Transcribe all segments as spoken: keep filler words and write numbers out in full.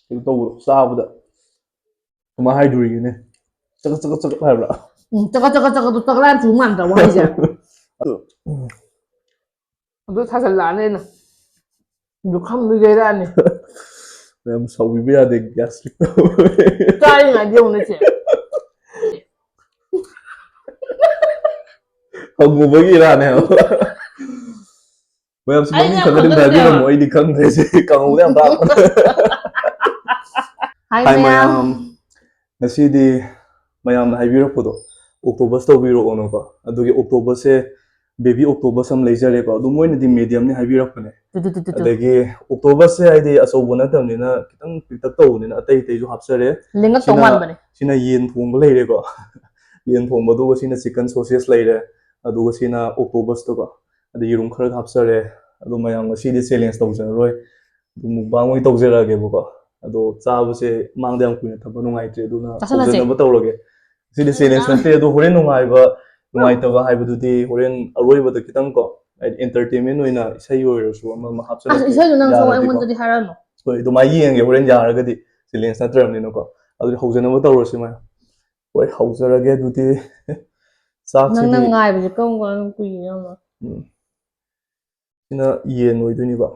ꯀꯩꯅꯣ ꯇꯧꯕꯗꯣ, ꯆꯥꯕꯗ ꯀꯃꯥꯏꯅ ꯍꯥꯏꯗꯣꯔꯤꯒꯦꯅꯦ? ꯆꯀꯠ ꯆꯀꯠ ꯆꯀꯠ ꯍꯥꯏꯕ꯭ꯔꯥ? ꯎꯝ, ꯆꯀꯠ ꯆꯀꯠ ꯆꯀꯠꯇꯣ ꯆꯀꯠ ꯂꯥꯟ ꯆꯨ ꯃꯥꯟꯗ꯭ꯔꯥ ꯋꯥꯍꯩꯁꯦ? ꯑꯗꯣ, ꯑꯗꯨ ꯊꯥꯖꯜꯂꯛꯑꯅꯤ ꯑꯩꯅ꯫ ꯑꯗꯨ ꯈꯪꯗꯣꯏ ꯂꯩꯔꯛꯑꯅꯤ꯫ ꯃꯌꯥꯝ ꯁꯥꯎꯕꯤꯕ ꯌꯥꯗꯦ, ꯒ꯭ꯌꯥꯁꯇ꯭ꯔꯤꯛ ꯇꯧꯋꯦ꯫ ꯆꯥꯔꯤꯉꯩꯗꯤ ꯌꯦꯡꯉꯨꯅꯦ ꯆꯦ꯫ ꯍꯪꯉꯨꯕꯒꯤ ꯏꯔꯥꯅꯦ ꯍꯥꯏꯕ꯫ ꯃꯌꯥꯝꯁꯨ ꯑꯩ ꯃꯃꯤꯡ ꯌꯥꯝ ꯈꯪꯉꯗꯤ ꯑꯗꯨꯝ ꯈꯪꯗꯕꯅꯦ ꯍꯥꯏꯕꯤꯔꯝꯃꯣ, ꯍꯥꯏꯕ꯫ ꯑꯩꯗꯤ ꯈꯪꯗ꯭ꯔꯦ ꯁꯤ ꯀꯥꯡꯍꯧꯗ ꯌꯥꯝ ꯇꯥꯛꯄꯅꯦ꯫ ꯍꯥꯏ ꯍꯥꯏ ꯃꯌꯥꯝ꯫ ꯃꯌꯥꯝ, ꯉꯁꯤꯗꯤ ꯃꯌꯥꯝꯅ ꯍꯥꯏꯕꯤꯔꯛꯄꯗꯣ ꯑꯣꯛꯇꯣꯕꯁ ꯇꯧꯕꯤꯔꯛꯑꯣꯅꯀꯣ, ꯑꯗꯨꯒꯤ ꯑꯣꯛꯇꯣꯕꯁꯁꯦ ꯕꯦꯕꯤ ꯑꯣꯛꯇꯣꯕꯁ ꯑꯃ ꯂꯩꯖꯔꯦꯀꯣ, ꯑꯗꯨ ꯃꯣꯏꯅꯗꯤ ꯃꯦꯗꯤꯌꯝꯅꯤ ꯍꯥꯏꯕꯤꯔꯛꯄꯅꯦ꯫ ꯇꯨ, ꯇꯨ, ꯇꯨ, ꯇꯨ, ꯇꯨ꯫ ꯑꯗꯒꯤ ꯑꯣꯛꯇꯣꯕꯁꯁꯦ ꯍꯥꯏꯗꯤ ꯑꯆꯧꯕ ꯅꯠꯇꯕꯅꯤꯅ ꯈꯤꯇꯪ ꯄꯤꯛꯇꯛ ꯇꯧꯕꯅꯤꯅ ꯑꯇꯩ ꯑꯇꯩꯁꯨ ꯍꯥꯞꯆꯔꯦ꯫ ꯂꯦꯡꯉꯛꯇꯧ ꯁꯤꯅ ꯃꯥꯟꯕꯅꯦ꯫ ꯁꯤꯅ ꯌꯦꯟ ꯊꯣꯡꯕ ꯂꯩꯔꯦꯀꯣ꯫ ꯌꯦꯟ ꯊꯣꯡꯕ, ꯑꯗꯨꯒ ꯁꯤꯅ ꯆꯤꯛꯀꯟ ꯁꯣꯁꯦꯁ ꯂꯩꯔꯦ, ꯑꯗꯨꯒ ꯁꯤꯅ ꯑꯣꯛꯇꯣꯕꯁꯇꯀꯣ, ꯑꯗꯩ ꯌꯦꯔꯨꯝ ꯈꯔꯒ ꯍꯥꯞꯆꯔꯦ꯫ ꯑꯗꯣ ꯃꯌꯥꯝ ꯉꯁꯤꯗꯤ ꯆꯦꯂꯦꯟꯖ ꯇꯧꯖꯔꯔꯣꯏ, ꯑꯗꯨꯝ ꯃꯨꯛꯕꯥꯡ ꯑꯣꯏꯅ ꯇꯧꯖꯔꯛꯑꯒꯦꯕꯀꯣ꯫ ꯑꯗꯣ ꯆꯥꯕꯁꯦ ꯃꯥꯡꯗ ꯌꯥꯝ ꯀꯨꯏꯅ ꯊꯝꯕ ꯅꯨꯡꯉꯥꯏꯇ꯭ꯔꯦ, ꯑꯗꯨꯅ ꯆꯥꯁꯜꯂꯁꯦ꯫ ꯍꯧꯖꯅꯕ ꯇꯧꯔꯒꯦ꯫ ꯁꯤꯗꯤ ꯆꯦꯂꯦꯟꯖ ꯅꯠꯇꯦ, ꯑꯗꯣ ꯍꯣꯔꯦꯟ ꯅꯨꯡꯉꯥꯏꯕ ꯅꯨꯡꯉꯥꯏꯇꯕ ꯍꯥꯏꯕꯗꯨꯗꯤ ꯍꯣꯔꯦꯟ ꯑꯔꯣꯏꯕꯗ ꯈꯤꯇꯪ ꯀꯣ, ꯍꯥꯏꯗꯤ ꯑꯦꯟꯇꯔꯇꯦꯟꯃꯦꯟ ꯑꯣꯏꯅ ꯏꯁꯩ ꯑꯣꯏꯔꯁꯨ ꯑꯃ ꯑꯃ ꯑꯁ, ꯍꯥꯞꯆꯔꯛꯀꯦ, ꯏꯁꯩꯗꯣ ꯅꯪ ꯁꯛꯑꯣ, ꯌꯥꯔꯗꯤꯀꯣ꯫ ꯑꯩꯉꯣꯟꯗꯗꯤ ꯍꯥꯏꯔꯛꯑꯅꯨ꯫ ꯍꯣꯏ, ꯑꯗꯨꯃꯥꯏꯅ ꯌꯦꯡꯒꯦ ꯍꯣꯔꯦꯟ ꯌꯥꯔꯒꯗꯤ, ꯆꯦꯂꯦꯟꯖ ꯅꯠꯇ꯭ꯔꯕꯅꯤꯅꯀꯣ꯫ ꯑꯗꯨꯗꯤ ꯍꯧꯖꯅꯕ ꯇꯧꯔꯁꯤ ꯃꯌꯥꯝ꯫ ꯍꯣꯏ, ꯍꯧꯖꯔꯒꯦ ꯑꯗꯨꯗꯤ꯫ ꯆꯥꯛꯁꯤꯗꯤ ꯅꯪꯅ ꯉꯥꯏꯕꯁꯦ ꯀꯔꯝ ꯀꯥꯟꯗ ꯀꯨꯏꯒꯦ ꯌꯦꯡꯉꯣ꯫ ꯎꯝ꯫ ꯁꯤꯅ ꯌꯦꯟ ꯑꯣꯏꯗꯣꯏꯅꯤꯀꯣ꯫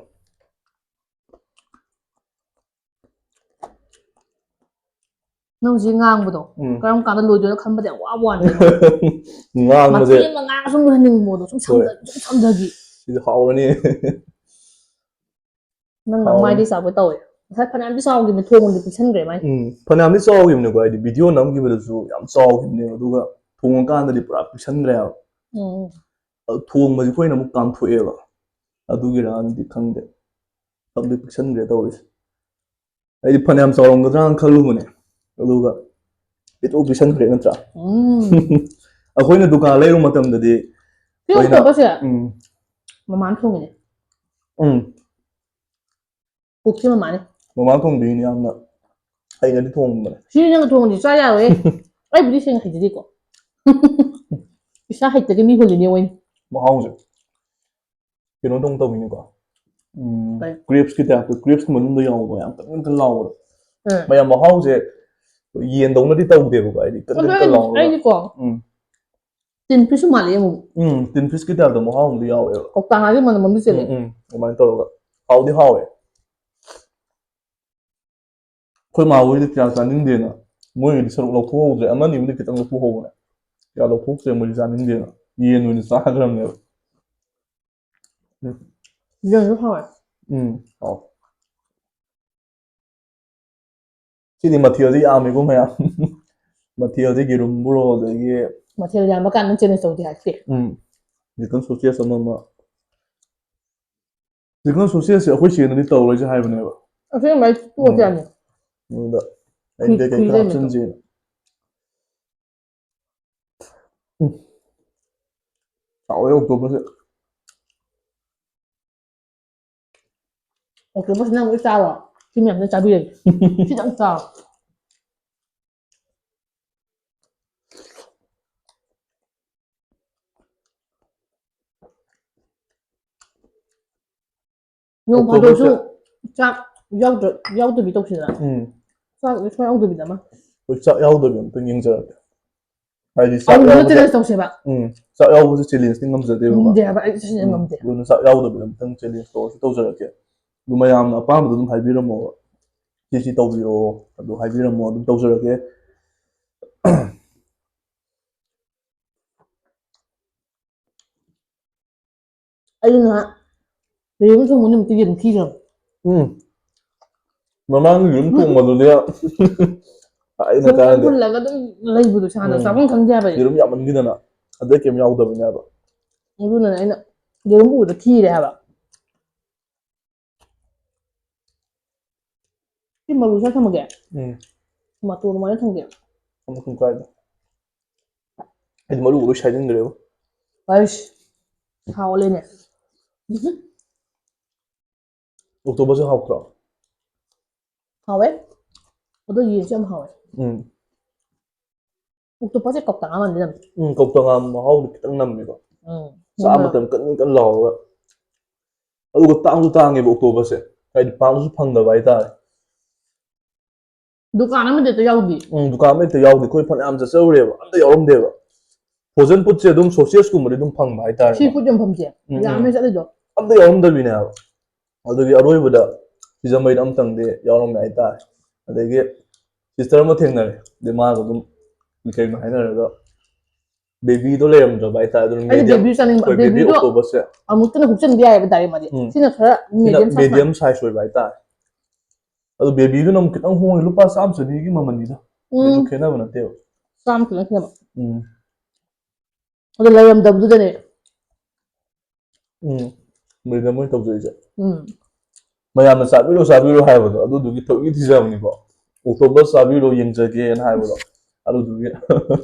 ꯅꯪ ꯍꯧꯖꯤꯛ ꯉꯥꯡꯕꯗꯣ ꯎꯝ꯫ ꯀꯔꯝ ꯀꯥꯟꯗ ꯂꯣꯏꯗꯣꯏꯅꯣ ꯈꯟꯕꯗ ꯌꯥꯝ ꯋꯥꯕ ꯋꯥꯅꯤ꯫ ꯉꯥꯡꯕꯁꯦ ꯃꯇꯦꯛ ꯑꯃ ꯉꯥꯡꯉ ꯁꯨꯝ ꯂꯣꯏꯍꯟꯅꯤꯡꯕꯗꯣ ꯁꯨꯝ ꯁꯝꯊ-, ꯍꯣꯏ꯫ ꯁꯨꯝ ꯁꯝꯊꯈꯤ꯫ ꯁꯤꯗꯤ ꯍꯥꯎꯔꯅꯤ꯫ ꯅꯪ ꯍꯥꯎꯔꯅꯤ꯫ ꯃꯥꯏꯗꯤ ꯆꯥꯎꯕ ꯇꯧꯋꯦ꯫ ꯉꯁꯥꯏ ꯐꯅꯌꯥꯝꯗꯤ ꯆꯥꯎꯈꯤꯕꯅꯤ, ꯊꯣꯡꯕꯗꯤ ꯄꯤꯛꯁꯟꯈ꯭ꯔꯦ ꯃꯥꯏ꯫ ꯎꯝ, ꯐꯅꯌꯥꯝꯗꯤ ꯆꯥꯎꯈꯤꯕꯅꯤꯀꯣ, ꯍꯥꯏꯗꯤ ꯚꯤꯗꯤꯑꯣ ꯅꯝꯈꯤꯕꯗꯁꯨ ꯌꯥꯝ ꯆꯥꯎꯈꯤꯕꯅꯦꯕ, ꯑꯗꯨꯒ ꯊꯣꯡꯉꯀꯥꯟꯗꯗꯤ ꯄꯨꯔꯥ ꯄꯤꯛꯁꯟꯈ꯭ꯔꯦ ꯍꯥꯏꯕ꯫ ꯎꯝ꯫ ꯑꯗꯨ ꯊꯣꯡꯕꯁꯤ ꯑꯩꯈꯣꯏꯅ ꯑꯃꯨꯛ ꯀꯥꯝꯊꯣꯛꯑꯦꯕ, ꯑꯗꯨꯒꯤꯔꯥꯅꯗꯤ ꯈꯪꯗꯦ, ꯈꯪꯗꯦ, ꯄꯤꯛꯁꯟꯈ꯭ꯔꯦ ꯇꯧꯔꯤꯁꯦ꯫ ꯑꯩꯗꯤ ꯐꯅꯌꯥꯝ ꯆꯥꯎꯔꯝꯒꯗ꯭ꯔꯥꯅ ꯈꯜꯂꯨꯕꯅꯦ, ꯑꯗꯨꯒ ꯄꯤꯛꯇ꯭ꯔꯨ ꯄꯤꯛꯁꯟꯈ꯭ꯔꯦ ꯅꯠꯇ꯭ꯔꯥ? ꯎꯝ꯫ ꯑꯩꯈꯣꯏꯅ ꯗꯨꯀꯥꯟ ꯂꯩꯔꯨ ꯃꯇꯝꯗꯗꯤ ꯄꯤꯌꯣ ꯑꯩꯈꯣꯏꯅ ꯇꯧꯕꯁꯦ ꯎꯝ, ꯃꯃꯥꯅ ꯊꯣꯡꯉꯤꯅꯦ꯫ ꯎꯝ, ꯀꯨꯛꯁꯤ ꯃꯃꯥꯅꯦ꯫ ꯃꯃꯥ ꯊꯣꯡꯕꯤꯅꯤ, ꯌꯥꯝꯅ ꯍꯩꯅꯗꯤ ꯊꯣꯡꯕꯅꯦ꯫ ꯁꯤ ꯅꯪ ꯊꯣꯡꯉꯗꯤ ꯆꯥ ꯌꯥꯔꯣꯏꯌꯦ꯫ ꯑꯩꯕꯨꯗꯤ ꯁꯦꯡꯅ ꯍꯩꯖꯗꯦꯀꯣ꯫ ꯏꯁꯥ ꯍꯩꯇꯒꯤ ꯃꯤ ꯍꯨꯜꯂꯤꯅꯦ ꯃꯣꯏꯅ꯫ ꯃꯍꯥꯎꯁꯦ ꯀꯩꯅꯣ ꯇꯧ ꯇꯧꯕꯤꯅꯤꯀꯣ, ꯎꯝ, ꯀꯩ? ꯀ꯭ꯔꯦꯞꯁꯀꯤ ꯇꯥꯏꯞꯇ, ꯀ꯭ꯔꯦꯞꯁꯀꯤ ꯃꯅꯨꯡꯗ ꯌꯥꯎꯕ ꯌꯥꯝ ꯀꯟ ꯀꯟ ꯂꯥꯎꯕꯗꯣ꯫ ꯎꯝ꯫ ꯃꯌꯥꯝ ꯃꯍꯥꯎꯁꯦ ꯌꯦꯟꯗꯧꯅꯗꯤ ꯇꯧꯗꯦꯕꯀꯣ, ꯍꯥꯏꯗꯤ ꯀꯟ ꯑꯗꯣ ꯀꯟ ꯀꯟ ꯑꯩ, ꯂꯥꯎꯔꯒ꯫ ꯑꯩꯗꯤꯀꯣ, ꯎꯝ꯫ ꯇꯤꯟ ꯐꯤꯁꯁꯨ ꯃꯥꯜꯂꯦ ꯑꯃꯨꯛ꯫ ꯎꯝ, ꯇꯤꯟ ꯐꯤꯁꯀꯤ ꯇꯥꯏꯞꯇ ꯃꯍꯥꯎ ꯑꯃꯗꯤ ꯌꯥꯎꯋꯦꯕ꯫ ꯀꯧꯇꯥ ꯉꯥꯒꯤ ꯃꯅꯝ ꯑꯃꯗꯤ ꯆꯦꯜꯂꯦ꯫ ꯎꯝ, ꯎꯝ, ꯑꯗꯨꯃꯥꯏꯅ ꯇꯧꯔꯒ꯫ ꯍꯥꯎꯗꯤ ꯍꯥꯎꯋꯦ꯫ ꯑꯩꯈꯣꯏ ꯃꯥ ꯍꯣꯏꯗꯤ ꯀꯌꯥ ꯆꯥꯅꯤꯡꯗꯦꯅ ꯃꯣꯏꯒꯤꯗꯤ ꯁꯔꯨꯛ ꯂꯧꯊꯣꯛꯍꯧꯗ꯭ꯔꯦ, ꯑꯃꯅꯤꯕꯨꯗꯤ ꯈꯤꯇꯪ ꯂꯧꯊꯣꯛꯍꯧꯕꯅꯦ, ꯀꯌꯥ ꯂꯧꯊꯣꯛꯇ꯭ꯔꯦ, ꯃꯣꯏꯗꯤ ꯆꯥꯅꯤꯡꯗꯦꯅ ꯌꯦꯟ ꯑꯣꯏꯅ ꯆꯥꯈ꯭ꯔꯕꯅꯦꯕ꯫ ꯎꯝ꯫ ꯌꯦꯟꯁꯨ ꯍꯥꯎꯋꯦ꯫ ꯎꯝ, ꯍꯥꯎ꯫ ꯁꯤꯗꯤ ꯃꯊꯦꯜꯁꯤ ꯌꯥꯝꯃꯤꯀꯣ ꯃꯌꯥꯝ꯫ ꯃꯊꯦꯜꯁꯤ ꯌꯦꯔꯨꯝꯕꯨꯔꯣ, ꯑꯗꯒꯤ ꯃꯊꯦꯜ ꯌꯥꯝꯕ ꯀꯥꯟꯗ change ꯇꯧꯗꯦ ꯍꯥꯏꯁꯦ꯫ ꯎꯝ꯫ Chicken sausage ꯑꯃ ꯑꯃ꯫ Chicken sausageꯁꯦ ꯑꯩꯈꯣꯏ ꯆꯦꯅꯗꯤ ꯇꯧꯔꯣꯏꯁꯦ ꯍꯥꯏꯕꯅꯦꯕ꯫ ꯑꯁꯦꯡꯕꯩ ꯇꯣꯛꯑꯁꯦ ꯎꯝ꯫ ꯍꯥꯏꯕꯅꯦ꯫ ꯑꯗꯨꯗ ꯑꯩ ꯈꯨꯏ-, ꯀꯩꯀꯩ ꯈꯔ ꯈꯨꯏꯗꯩ ꯃꯇꯣ-, ꯍꯥꯞꯆꯤꯟꯁꯦꯅ꯫ ꯎꯝ꯫ ꯍꯥꯎꯋꯦ octopusꯁꯦ꯫ Octopusꯁꯤ ꯅꯪ ꯂꯣꯏ ꯆꯥꯔꯣ꯫ ꯁꯤ ꯃꯌꯥꯝꯁꯤ ꯆꯥꯕꯤꯔꯒꯦ꯫ ꯁꯤꯗꯪ ꯆꯥꯔꯣ꯫ ꯅꯣꯡ ꯐꯥꯗꯣꯛꯁꯨ octopusꯁꯦ ꯆꯥꯛ ꯌꯥꯎꯗ꯭ꯔ-, ꯌꯥꯎꯗꯕꯤ ꯇꯧꯁꯤꯗꯅ꯫ ꯎꯝ꯫ ꯆꯥꯛ ꯁꯨꯡꯌꯥꯎ ꯌꯥꯎꯗꯕꯤꯗ ꯑꯃ꯫ ꯍꯣꯏ, ꯆꯥꯛ ꯌꯥꯎꯗꯕꯤ ꯑꯝꯇꯪ ꯌꯦꯡꯖꯔꯛꯀꯦ꯫ ꯍꯥꯏꯗꯤ ꯆꯥꯛ ꯑꯗꯨ ꯌꯥꯎꯕꯁꯦ, challenge ꯇꯧꯁꯦꯕ꯫ ꯎꯝ, ꯆꯥꯛ ꯌꯥꯎꯕꯁꯦ challengeꯇꯤ ꯉꯝꯖꯗꯦꯕꯀꯣ꯫ ꯉꯝꯗꯦ ꯍꯥꯏꯕ, ꯑꯩ ꯆꯥꯁꯤꯟꯕ ꯎꯝ, ꯉꯝꯗꯦ꯫ ꯑꯗꯨꯅ ꯆꯥꯛ ꯌꯥꯎꯗꯕꯤꯗ ꯑꯝꯇꯪ challenge ꯇꯧꯔꯁꯨ ꯇꯧꯖꯔꯛꯀꯦ꯫ ꯑꯗꯨ ꯃꯌꯥꯝꯅ ꯑꯄꯥꯝꯕꯗꯣ ꯑꯗꯨꯝ ꯍꯥꯏꯕꯤꯔꯝꯃꯣꯕ꯫ ꯁꯤ ꯁꯤ ꯇꯧꯕꯤꯔꯛꯑꯣ, ꯑꯗꯨ ꯍꯥꯏꯕꯤꯔꯝꯃꯣ, ꯑꯗꯨꯝ ꯇꯧꯖꯔꯛꯀꯦ꯫ ꯑꯩꯁꯨ ꯅꯍꯥꯟ ꯌꯦꯔꯨꯝ ꯊꯣꯡꯕ ꯅꯨꯃꯤꯠꯇꯨ ꯌꯦꯔꯨꯝ ꯈꯤꯈ꯭ꯔꯕ꯫ ꯎꯝ꯫ ꯃꯃꯥꯡꯒꯤ ꯌꯦꯔꯨꯝ ꯊꯣꯡꯕꯗꯨꯗꯤ ꯑꯩꯅ ꯁꯨꯝ ꯀꯥꯟꯗ ꯄꯨꯜꯂꯒ ꯑꯗꯨꯝ ꯂꯩꯕꯗꯣ ꯏꯁꯥꯗ ꯎꯝ꯫ ꯆꯥꯐꯝ ꯈꯪꯗꯦ ꯍꯥꯏꯕ ꯑꯩ꯫ ꯌꯦꯔꯨꯝ ꯌꯥꯝꯃꯟꯈꯤꯗꯅ ꯑꯗꯩ ꯀꯩꯝ ꯌꯥꯎꯗꯕꯅꯦ ꯍꯥꯏꯕ꯫ ꯑꯗꯨꯅꯅꯦ ꯑꯩꯅ ꯌꯦꯔꯨꯝ ꯎꯕꯗ ꯈꯤꯔꯦ ꯍꯥꯏꯕ꯫ ꯁꯤ ꯃꯔꯨꯁꯦ ꯊꯝꯃꯒꯦ꯫ ꯎꯝ꯫ ꯃꯇꯣꯟ ꯑꯗꯨꯃꯥꯏꯅ ꯊꯝꯒꯦ꯫ ꯑꯃꯨꯛ ꯁꯨꯝ ꯀꯥꯏꯗ? ꯑꯩꯗꯤ ꯃꯔꯨ ꯂꯣꯏ ꯁꯥꯏꯖꯤꯟꯈ꯭ꯔꯦꯕ꯫ ꯑꯩꯁ, ꯍꯥꯎꯂꯦꯅꯦ꯫ Octopusꯁꯦ ꯍꯥꯎꯇ꯭ꯔꯣ? ꯍꯥꯎꯋꯦ꯫ ꯑꯗꯣ ꯌꯦꯟꯁꯨ ꯌꯥꯝ ꯍꯥꯎꯋꯦ꯫ ꯎꯝ꯫ Octopusꯁꯦ ꯀꯧꯇꯥ ꯉꯥ ꯃꯥꯟꯗꯤ ꯅꯝꯃꯦ꯫ ꯎꯝ, ꯀꯧꯇꯥ ꯉꯥ ꯃꯍꯥꯎꯗꯤ ꯈꯤꯇꯪ ꯅꯝꯃꯦꯀꯣ꯫ ꯎꯝ꯫ ꯆꯥꯕ ꯎꯝ꯫ ꯃꯇꯝ ꯀꯟ ꯀꯟ ꯂꯥꯎꯔꯒ꯫ ꯑꯗꯨꯒ ꯇꯥꯡꯁꯨ ꯇꯥꯡꯉꯦꯕ octopusꯁꯦ꯫ ꯍꯥꯏꯗꯤ ꯄꯥꯛꯁꯨ ꯐꯪꯗꯕ ꯍꯥꯏꯇꯥꯔꯦ꯫ ꯗꯨꯀꯥꯟ ꯑꯃꯗ ꯍꯦꯛꯇ ꯌꯥꯎꯗꯦ꯫ ꯎꯝ, ꯗꯨꯀꯥꯟ ꯑꯃ ꯍꯦꯛꯇ ꯌꯥꯎꯗꯦ꯫ ꯑꯩꯈꯣꯏ ꯐꯅꯌꯥꯝ ꯆꯠꯆꯔꯨꯔꯦꯕ, ꯑꯝꯇ ꯌꯥꯎꯔꯝꯗꯦꯕ꯫ ꯐ꯭ꯔꯣꯖꯟ ꯐꯨꯗꯁꯦ ꯑꯗꯨꯝ ꯁꯣꯁꯦꯁꯀꯨꯝꯕꯗꯤ ꯑꯗꯨꯝ ꯐꯪꯕ ꯍꯥꯏꯇꯥꯔꯦ꯫ ꯁꯤ ꯐꯨꯗ ꯌꯣꯟꯐꯝꯁꯦ ꯎꯝ, ꯌꯥꯝꯃꯦ ꯆꯠꯂꯤꯗꯣ꯫ ꯑꯝꯇ ꯌꯥꯎꯔꯝꯗꯕꯤꯅꯦ ꯍꯥꯏꯕ꯫ ꯑꯗꯨꯒꯤ ꯑꯔꯣꯏꯕꯗ ꯁꯤꯖꯃꯩꯗ ꯑꯝꯇꯪꯗꯤ ꯌꯥꯎꯔꯝꯃꯦ ꯍꯥꯏꯇꯥꯔꯦ꯫ ꯑꯗꯒꯤ ꯁꯤꯁꯇꯔ ꯑꯃ ꯊꯦꯡꯅꯔꯦ, ꯑꯗꯩ ꯃꯥꯒ ꯑꯗꯨꯝ ꯀꯩꯅꯣ ꯍꯥꯏꯅꯔꯒ ꯕꯦꯕꯤꯗꯣ ꯂꯩꯔꯝꯗ꯭ꯔꯕ ꯍꯥꯏꯇꯥꯔꯦ꯫ ꯑꯗꯨꯅ ꯑꯩꯗꯤ medium, ꯕꯦꯕꯤ ꯆꯥꯅꯤꯡꯕ꯫ ꯑꯩꯈꯣꯏ ꯕꯦꯕꯤ ꯕꯦꯕꯤꯗꯣ ꯑꯣꯛꯇꯣꯕꯁꯁꯦ ꯑꯃꯨꯛꯇꯅ ꯍꯨꯞꯆꯟꯕ ꯌꯥꯏꯑꯕ ꯗꯥꯏꯔꯦꯛ ꯃꯥꯗꯤ꯫ ꯎꯝ꯫ ꯁꯤꯅ ꯈꯔ ꯃꯦꯗꯤꯌꯝ ꯁꯥꯏꯖ꯫ ꯃꯦꯗꯤꯌꯝ ꯁꯥꯏꯖ ꯑꯣꯏꯕ ꯍꯥꯏꯇꯥꯔꯦ꯫ ꯑꯗꯨ ꯕꯦꯕꯤꯗꯨꯅ ꯑꯃꯨꯛ ꯈꯤꯇꯪ ꯍꯣꯡꯉꯦ, ꯂꯨꯄꯥ ꯆꯥꯝꯃ ꯆꯅꯤꯒꯤ ꯃꯃꯜꯅꯤꯗ꯫ ꯀꯩꯁꯨ ꯎꯝ꯫ ꯈꯦꯠꯅꯕ ꯅꯠꯇꯦꯕ꯫ ꯆꯥꯝꯃ ꯈꯤꯇꯪ ꯈꯦꯠꯅꯕ꯫ ꯎꯝ꯫ ꯑꯗꯣ ꯂꯩꯔꯝꯗꯕꯗꯨꯗꯅꯦ꯫ ꯎꯝ꯫ ꯃꯣꯏꯗ ꯃꯣꯏ ꯇꯧꯖꯔꯤꯁꯦ꯫ ꯎꯝ꯫ ꯃꯌꯥꯝꯅ ꯆꯥꯕꯤꯔꯣ, ꯆꯥꯕꯤꯔꯣ ꯍꯥꯏꯕꯗꯣ ꯑꯗꯨꯗꯨꯒꯤ ꯊꯑꯣꯏꯀꯤ ꯊꯤꯖꯕꯅꯤꯀꯣ꯫ ꯑꯣꯛꯇꯣꯕꯁ ꯆꯥꯕꯤꯔꯣ, ꯌꯦꯡꯖꯒꯦꯅ ꯍꯥꯏꯕꯗꯣ ꯑꯗꯨꯗꯨꯒꯤ꯫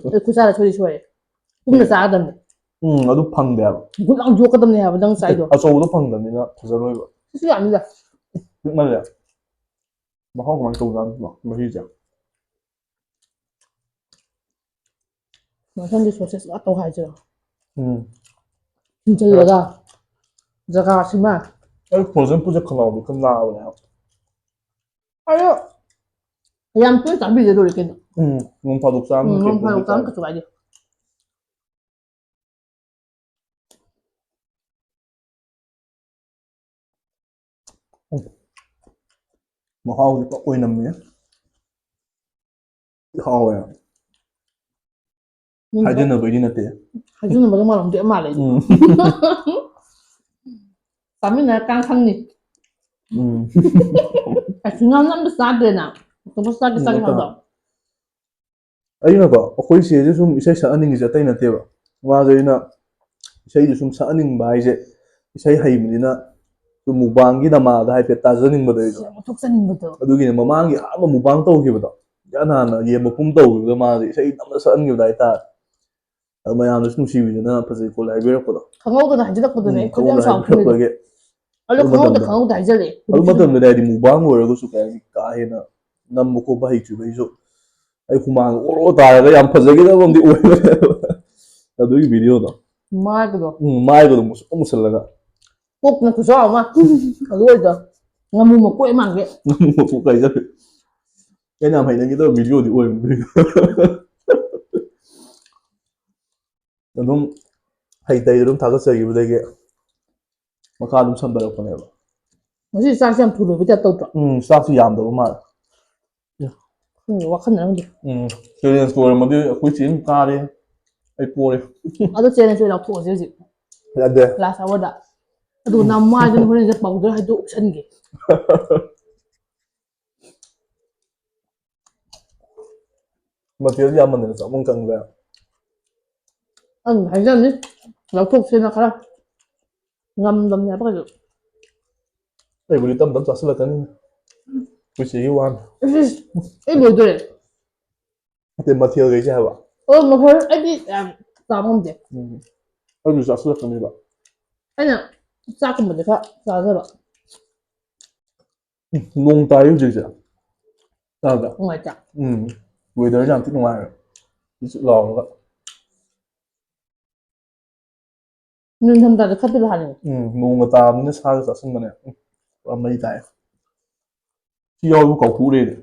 ꯑꯗꯨ ꯈꯨꯠꯁꯥꯗ ꯁꯣꯏꯗꯤ ꯁꯣꯏꯔꯦ꯫ ꯀꯨꯝꯅ ꯆꯥꯒꯗꯕꯅꯦ꯫ ꯎꯝ, ꯑꯗꯨ ꯐꯪꯗꯦ ꯍꯥꯏꯕ꯫ ꯒꯨꯠ ꯂꯥꯎ ꯌꯣꯛꯀꯗꯕꯅꯦ ꯍꯥꯏꯕ ꯅꯪ ꯆꯥꯏꯗꯣ꯫ ꯑꯆꯧꯕꯗꯣ ꯐꯪꯗꯕꯅꯤꯅ ꯐꯖꯔꯣꯏꯕ꯫ ꯁꯤꯁꯨ ꯌꯥꯅꯤꯗ꯫ ꯄꯤꯛꯃꯜꯂꯦ꯫ ꯃꯍꯥꯎ ꯀꯃꯥꯏꯅ ꯇꯧꯖꯥꯠꯅꯣ ꯃꯍꯤꯁꯦ? ꯃꯊꯪꯒꯤ ꯁꯣꯁꯦꯁ ꯉꯥꯛ ꯇꯧ ꯍꯥꯏꯁꯤꯔꯣ? ꯎꯝ꯫ ꯊꯤꯡꯖꯤꯜꯂꯒ ꯖꯒꯥꯁꯤꯃ꯫ ꯑꯩ ꯐ꯭ꯔꯣꯖꯟ ꯐꯨꯗꯁꯦ ꯈꯅꯥꯎꯗꯣ ꯈꯔ ꯅꯥꯕꯅꯦ ꯍꯥꯏꯕ꯫ ꯑꯗꯣ ꯌꯥꯝ ꯇꯣꯏꯅ ꯆꯥꯕꯤꯔ ꯂꯣꯏꯔꯦ ꯀꯩꯅꯣ꯫ ꯎꯝ, ꯅꯣꯡ ꯐꯥꯗꯣꯛ ꯆꯥꯕꯅ ꯎꯝ, ꯅꯣꯡ ꯀꯩꯝ ꯐꯥꯗꯣꯛ ꯇꯧꯗꯦ꯫ ꯆꯥꯕ ꯀꯩꯁꯨ ꯀꯥꯏꯗꯦ꯫ ꯃꯍꯥꯎꯗꯤ ꯄꯥꯛ ꯑꯣꯏꯅꯝꯃꯦ꯫ ꯍꯥꯎꯋꯦ꯫ ꯎꯝ꯫ ꯍꯥꯏꯖꯅꯕꯩꯗꯤ ꯅꯠꯇꯦ꯫ ꯍꯥꯏꯖꯅꯕꯒ ꯃꯥꯜꯂꯝꯗꯣꯏ ꯃꯥꯜꯂꯦ ꯑꯩꯗꯤ꯫ ꯎꯝ꯫ ꯆꯥꯃꯤꯟꯅꯔꯀꯥꯟ ꯈꯪꯅꯤ꯫ ꯎꯝ꯫ ꯑꯩꯁꯨ ꯉꯥ ꯅꯝꯗ ꯆꯥꯗ꯭ꯔꯦꯅ꯫ ꯑꯣꯛꯇꯣꯄꯁ ꯆꯥꯒꯦ ꯆꯥꯒꯦ ꯍꯥꯏꯕꯗꯣ꯫ ꯑꯩꯅꯀꯣ, ꯑꯩꯈꯣꯏ ꯆꯦꯁꯦ ꯁꯨꯝ ꯏꯁꯩ ꯁꯛꯍꯟꯅꯤꯡꯉꯤꯁꯦ ꯑꯇꯩ ꯅꯠꯇꯦꯕ꯫ ꯃꯥꯁꯦ ꯑꯩꯅ ꯏꯁꯩꯁꯦ ꯁꯨꯝ ꯁꯛꯍꯟꯅꯤꯡꯕ ꯍꯥꯏꯁꯦ, ꯏꯁꯩ ꯍꯩꯕꯅꯤꯅ ꯁꯨꯝ ꯃꯨꯛꯕꯥꯡꯒꯤ ꯅꯃꯥꯗ ꯍꯥꯏꯐꯦꯠ ꯇꯥꯖꯅꯤꯡꯕꯗꯣ ꯑꯩꯗꯣ꯫ ꯌꯥꯝ ꯑꯣꯟꯊꯣꯛꯆꯅꯤꯡꯕꯗꯣ꯫ ꯑꯗꯨꯒꯤꯅꯦ ꯃꯃꯥꯡꯒꯤ ꯑꯍꯥꯟꯕ ꯃꯨꯛꯕꯥꯡ ꯇꯧꯈꯤꯕꯗꯣ, ꯏꯍꯥꯟ ꯍꯥꯟꯅ ꯌꯦꯟ ꯃꯄꯨꯝ ꯇꯧꯈꯤꯕꯗꯣ, ꯃꯥꯁꯦ ꯏꯁꯩ ꯅꯝꯅ ꯁꯛꯍꯟꯈꯤꯕꯗꯣ ꯍꯥꯏꯇꯥꯔꯦ꯫ ꯑꯗꯣ ꯃꯌꯥꯝꯅꯁꯨ ꯅꯨꯡꯁꯤꯕꯤꯗꯅ ꯐꯖꯩ ꯈꯣꯠꯂꯦ ꯍꯥꯏꯕꯤꯔꯛꯄꯗꯣ꯫ ꯈꯪꯍꯧꯗꯅ ꯍꯥꯏꯖꯤꯜꯂꯛꯄꯗꯨꯅꯦ ꯎꯝ, ꯑꯩ ꯈꯣꯏꯗꯧ ꯌꯥꯝ ꯈꯪꯍꯧꯗꯅ ꯁꯥꯎꯈꯤꯕꯗꯣ꯫ ꯍꯥꯏꯕꯤꯔꯛꯄꯒꯤ ꯑꯗꯣ ꯑꯗꯨ ꯈꯪꯍꯧꯗ ꯃꯇꯝꯗ ꯈꯪꯍꯧꯗ ꯍꯥꯏꯖꯜꯂꯛꯑꯦ꯫ ꯑꯗꯨ ꯃꯇꯝꯗꯗꯤ ꯍꯥꯏꯗꯤ ꯃꯨꯛꯕꯥꯡ ꯑꯣꯏꯔꯒꯁꯨ ꯀꯩ ꯍꯥꯏꯅꯤ, ꯀꯥ ꯍꯦꯟꯅ ꯅꯝꯕ ꯈꯣꯠꯄ ꯍꯩꯇ꯭ꯔꯤꯕ ꯑꯩꯁꯨ꯫ ꯑꯩ ꯍꯨꯃꯥꯡ ꯑꯣꯔꯣ ꯇꯥꯔꯒ ꯌꯥꯝ ꯐꯖꯈꯤꯗꯕ ꯑꯃꯗꯤ ꯑꯣꯏꯕꯅꯦꯕ꯫ ꯑꯗꯨꯒꯤ ꯚꯤꯗꯤꯑꯣꯗꯣ꯫ ꯃꯥꯏꯒꯗꯣ꯫ ꯎꯝ, ꯃꯥꯏꯒꯗꯣ ꯃꯨꯁꯨꯛ ꯃꯨꯁꯜꯂꯒ꯫ ꯀꯣꯛꯅ ꯈꯨꯆꯥꯎ ꯑꯃ꯫ ꯑꯗꯨ ꯑꯣꯏꯗꯣ꯫ ꯉꯥꯃꯨ ꯃꯀꯣꯏ ꯃꯥꯟꯒꯦ꯫ ꯉꯥꯃꯨ ꯃꯀꯣꯛ ꯀꯥꯏꯖꯔꯦ꯫ ꯑꯩꯅ ꯌꯥꯝ ꯍꯩꯅꯈꯤꯗꯕ ꯚꯤꯗꯤꯑꯣꯗꯤ ꯑꯣꯏꯕꯅꯤ꯫ ꯑꯗꯨꯝ ꯍꯩꯇ ꯍꯩꯇ ꯑꯗꯨꯝ ꯊꯥꯒꯠꯆꯈꯤꯕꯗꯒꯤ ꯃꯈꯥ ꯑꯗꯨꯝ ꯁꯝꯊꯔꯛꯄꯅꯦꯕ꯫ ꯉꯁꯤ ꯆꯥꯛꯁꯦ ꯌꯥꯝ ꯊꯨ ꯂꯣꯏꯕ ꯇꯥꯏꯞ ꯇꯧꯗ꯭ꯔꯣ? ꯎꯝ, ꯆꯥꯛꯁꯨ ꯌꯥꯝꯗꯕ ꯃꯥꯜꯂꯦ꯫ ꯈꯪꯗꯦ, ꯋꯥꯈꯜꯅ ꯈꯪꯗꯦ꯫ ꯎꯝ, ꯆꯦꯂꯦꯟꯖ ꯑꯣꯏꯔꯝꯃꯗꯤ ꯑꯩꯈꯣꯏ ꯆꯦ ꯑꯗꯨꯝ ꯀꯥꯔꯦ, ꯑꯩ ꯄꯣꯔꯦ꯫ ꯑꯗꯣ ꯆꯦꯂꯦꯟꯖ ꯑꯣꯏꯅ ꯂꯥꯎꯊꯣꯛꯑꯁꯦ ꯍꯧꯖꯤꯛ, ꯌꯥꯗꯦ꯫ ꯂꯥꯁ ꯑꯋꯥꯔꯗ꯫ ꯑꯗꯨꯒ ꯅꯃꯥꯏꯗꯨꯅ ꯍꯣꯔꯦꯟꯁꯦ ꯄꯥꯎꯗꯔ ꯍꯥꯏꯗꯣ ꯎꯞꯁꯟꯒꯦ꯫ ꯃꯊꯦꯜ ꯌꯥꯝꯃꯟꯗꯅ ꯆꯥꯛ ꯃꯨꯛ ꯀꯪꯗ꯭ꯔꯦ꯫ ꯑꯗꯨꯝ ꯍꯥꯏꯖꯕꯅꯤ, ꯂꯧꯊꯣꯛꯁꯦꯅ ꯈꯔ ꯉꯝꯗꯕꯅꯦ ꯍꯥꯏꯕ ꯀꯩꯁꯨ꯫ ꯑꯩꯕꯨꯗꯤ ꯇꯞ ꯇꯞ ꯆꯥꯁꯤꯜꯂꯛꯀꯅꯤ, ꯑꯩꯈꯣꯏ ꯆꯦꯒꯤ ꯋꯥꯅꯤ꯫ ꯏꯁ, ꯏꯁ, ꯑꯩ ꯂꯣꯏꯗꯣꯔꯦ꯫ ꯅꯠꯇꯦ, ꯃꯊꯦꯜꯈꯩꯁꯦ ꯍꯥꯏꯕ꯫ ꯑꯣ, ꯃꯈꯜ ꯑꯩꯗꯤ ꯌꯥꯝ ꯆꯥꯕ ꯉꯝꯗꯦ꯫ ꯎꯝ, ꯑꯩꯕꯨꯗꯤ ꯆꯥꯁꯤꯜꯂꯛꯀꯅꯦꯕ꯫ ꯑꯩꯅ ꯆꯥꯛꯀꯨꯝꯕꯗꯤ ꯈꯔ ꯆꯥꯖꯕ꯫ ꯎꯝ, ꯅꯣꯡ ꯇꯥꯏ ꯍꯧꯖꯤꯛꯁꯦ꯫ ꯇꯥꯗ꯭ꯔꯥ? ꯅꯨꯡꯉꯥꯏꯇ꯭ꯔꯥ? ꯎꯝ, ꯋꯦꯗꯔꯁꯦ ꯌꯥꯝ ꯊꯤ ꯅꯨꯡꯉꯥꯏꯔꯦ, ꯏꯆꯤꯛ ꯂꯥꯎꯔꯒ꯫ ꯅꯤꯡꯊꯝꯊꯥꯗ ꯈꯔ ꯍꯥꯟꯅ ꯎꯝ, ꯅꯣꯡꯒ ꯇꯥꯕꯅꯤꯅ ꯁꯥꯒ ꯆꯥꯁꯤꯟꯕꯅꯦ꯫ ꯎꯝ, ꯄꯨꯔꯥ ꯃꯩ ꯇꯥꯏ꯫ ꯁꯤ ꯌꯥꯎꯕ ꯀꯥꯎꯊꯣꯛꯎꯔꯦꯅꯦ꯫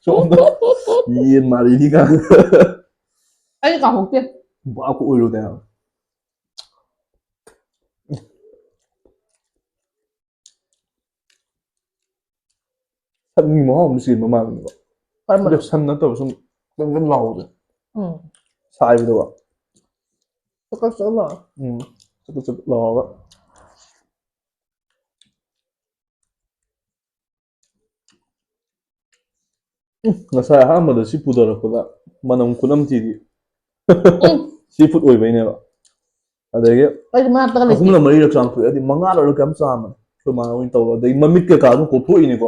ꯁꯣꯝꯗ ꯌꯦꯟ ꯃꯥꯔꯤꯅꯤ ꯀꯥꯟꯗ꯫ ꯑꯩ ꯀꯥꯎꯊꯣꯛꯇꯦ꯫ ꯚꯥꯞꯀ ꯑꯣꯏꯔꯨꯗꯦ ꯍꯥꯏꯕ꯫ ꯁꯟꯒꯤ ꯃꯍꯥꯎ ꯑꯃ ꯆꯦꯟꯕ ꯃꯥꯜꯂꯦꯕ꯫ ꯀꯔꯝꯕꯅꯣ? ꯑꯗꯣ ꯁꯟ ꯅꯠꯇꯕ ꯁꯨꯝ ꯀꯟ ꯀꯟ ꯂꯥꯎꯕꯗꯣ꯫ ꯎꯝ꯫ ꯁꯥꯏꯕꯗꯣ꯫ ꯆꯀꯛ ꯆꯀꯛ ꯂꯥꯎ꯫ ꯎꯝ꯫ ꯆꯀꯛ ꯆꯀꯛ ꯂꯥꯎꯔꯒ꯫ ꯎꯝ, ꯉꯁꯥꯏ ꯑꯍꯥꯟꯕꯗ ꯁꯤ ꯄꯨꯊꯔꯛꯄꯗ ꯃꯅꯝ ꯈꯨꯅꯝꯊꯤꯗꯤ꯫ ꯎꯝ꯫ ꯁꯤ ꯐꯨꯗ ꯑꯣꯏꯕꯩꯅꯦꯕ꯫ ꯑꯗꯒꯤ ꯑꯩꯗꯤ ꯃꯅꯥꯛꯇꯒ ꯂꯩꯇꯦ꯫ ꯑꯍꯨꯝꯂꯛ ꯃꯔꯤꯔꯛ ꯆꯥꯝꯊꯣꯛꯑꯦ, ꯑꯗꯩ ꯃꯉꯥꯔꯛ ꯀꯌꯥꯝ ꯆꯥꯝꯃꯅꯤ꯫ ꯑꯩꯈꯣꯏ ꯃꯥ ꯍꯣꯏꯅ ꯇꯧꯔꯒ꯫ ꯑꯗꯩ ꯃꯃꯤꯠ ꯀꯩꯀꯥ ꯑꯗꯨꯝ ꯀꯣꯛꯊꯣꯛꯏꯅꯤꯀꯣ꯫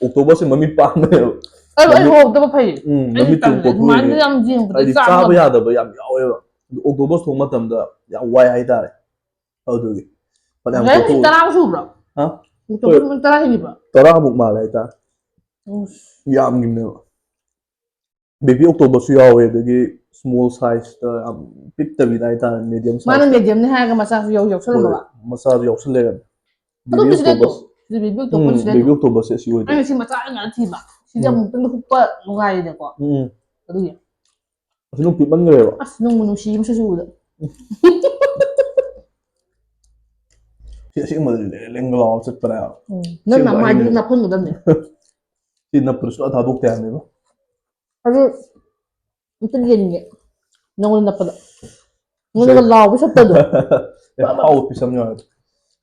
ꯑꯣꯛꯇꯣꯕꯔꯁꯦ ꯃꯃꯤꯠ ꯄꯥꯟꯕꯅꯦꯕ꯫ ꯑꯩ ꯑꯩ ꯃꯃꯤꯠ ꯍꯧꯔꯛꯇꯕ ꯐꯩ꯫ ꯎꯝ, ꯑꯩꯗꯤ ꯃꯃꯤꯠꯇꯨ ꯇꯜꯂꯦ꯫ ꯀꯣꯛꯊꯣꯛꯏꯅꯦ꯫ ꯑꯗꯨꯃꯥꯏꯅ ꯌꯥꯝ ꯌꯦꯡꯕꯗꯤ ꯍꯥꯏꯗꯤ ꯆꯥꯕ ꯆꯥꯕ ꯉꯝꯗꯦ꯫ ꯌꯥꯗꯕ ꯌꯥꯝ ꯌꯥꯎꯋꯦꯕ꯫ ꯑꯗꯨ ꯑꯣꯛꯇꯣꯕꯔ ꯊꯣꯛꯄ ꯃꯇꯝꯗ ꯌꯥꯝ ꯋꯥꯏ ꯍꯥꯏꯇꯥꯔꯦ꯫ ꯑꯗꯨꯒꯤ ꯐꯅꯌꯥꯝ ꯉꯁꯥꯏ ꯅꯨꯃꯤꯠ ꯀꯣꯛꯊꯣꯛ- ꯇꯔꯥ ꯁꯨꯕ꯭ꯔꯣ? ꯍꯥ? ꯑꯣꯛꯇꯣꯕꯔ ꯅꯨꯃꯤꯠ ꯇꯔꯥ ꯍꯦꯟꯕ꯭ꯔꯣ? ꯇꯔꯥꯃꯨꯛ ꯃꯥꯜꯂꯦ ꯍꯥꯏꯇꯥꯔꯦ꯫ ꯎꯝ꯫ ꯌꯥꯝꯈꯤꯕꯅꯦꯕ꯫ ꯕꯦꯕꯤ ꯑꯣꯛꯇꯣꯕꯔꯁꯨ ꯌꯥꯎꯋꯦ, ꯑꯗꯒꯤ ꯁ꯭ꯃꯣꯜ ꯁꯥꯏꯖꯇ ꯌꯥꯝ ꯄꯤꯛꯇꯕꯤꯗ ꯍꯥꯏꯇꯥꯔꯦ, ꯃꯦꯗꯤꯌꯝ ꯃꯥꯅ ꯁꯥꯏꯖꯇ꯫ ꯃꯦꯗꯤꯌꯝꯅꯤ ꯍꯥꯏꯔꯒ ꯃꯆꯥꯁꯨ ꯌꯥꯎ ꯌꯥꯎꯁꯜꯂꯝꯃꯕ? ꯃꯆꯥꯁꯨ ꯌꯥꯎꯁꯜꯂꯦ꯫ ꯑꯗꯨꯝ ꯕꯦꯕꯤ ꯕꯤꯖꯤꯅꯦꯁꯇꯣ꯫ ꯑꯣꯛꯇꯣꯕꯔꯁ-, ꯁꯤꯗꯤ ꯕꯦꯕꯤ ꯎꯝ, ꯑꯣꯛꯇꯣꯕꯔꯁꯤꯅꯦ ꯕꯦꯕꯤ ꯑꯗꯣ꯫ ꯑꯣꯛꯇꯣꯕꯔꯁꯦ ꯑꯁꯤ ꯑꯣꯏꯗꯣꯏꯅꯦ꯫ ꯑꯩꯅ ꯁꯤ ꯃꯆꯥ ꯉꯥꯛꯇ ꯊꯤꯕ꯫ ꯁꯤꯗꯤ ꯎꯝ꯫ ꯑꯃꯨꯛꯇꯪꯗ ꯍꯨꯞꯄ ꯅꯨꯡꯉꯥꯏꯔꯦꯀꯣ꯫ ꯎꯝ꯫ ꯑꯗꯨꯒꯤ꯫ ꯑꯁꯤ ꯅꯨꯡ ꯄꯤꯛꯃꯟꯈ꯭ꯔꯦꯕ꯫ ꯑꯁ, ꯅꯨꯡꯕꯨ ꯅꯨꯡꯁꯤ ꯃꯁꯛꯁꯤ ꯎꯕꯗ꯫ ꯁꯤ ꯑꯁꯦꯡꯕꯗꯗꯤ ꯂꯦꯡ ꯂꯦꯡꯒ ꯂꯥꯎꯔ ꯆꯠꯄꯅꯦ ꯍꯥꯏꯕ꯫ ꯎꯝ꯫ ꯅꯪ ꯑꯁꯦꯡꯕ ꯅꯃꯥꯏꯗꯨꯗ ꯑꯍꯤꯡꯕꯗ꯫ ꯅꯞꯍꯟꯒꯗꯕꯅꯦ꯫ ꯁꯤ ꯅꯞꯄꯗ ꯁꯨꯡꯊꯥ ꯊꯥꯗꯣꯛꯇꯦ ꯍꯥꯏꯕꯅꯦꯕ꯫ ꯑꯗꯨ ꯑꯝꯇ ꯌꯦꯡꯒꯦ꯫ ꯅꯉꯣꯟꯗ ꯅꯞꯄꯗ꯫ ꯅꯉꯣꯟꯗꯒ ꯁꯦ꯫ ꯂꯥꯎꯕ ꯁꯛꯇꯗꯣ꯫ ꯑꯦ, ꯑꯍꯥꯎꯕ piece ꯑꯃ ꯌꯥꯎꯔꯦ꯫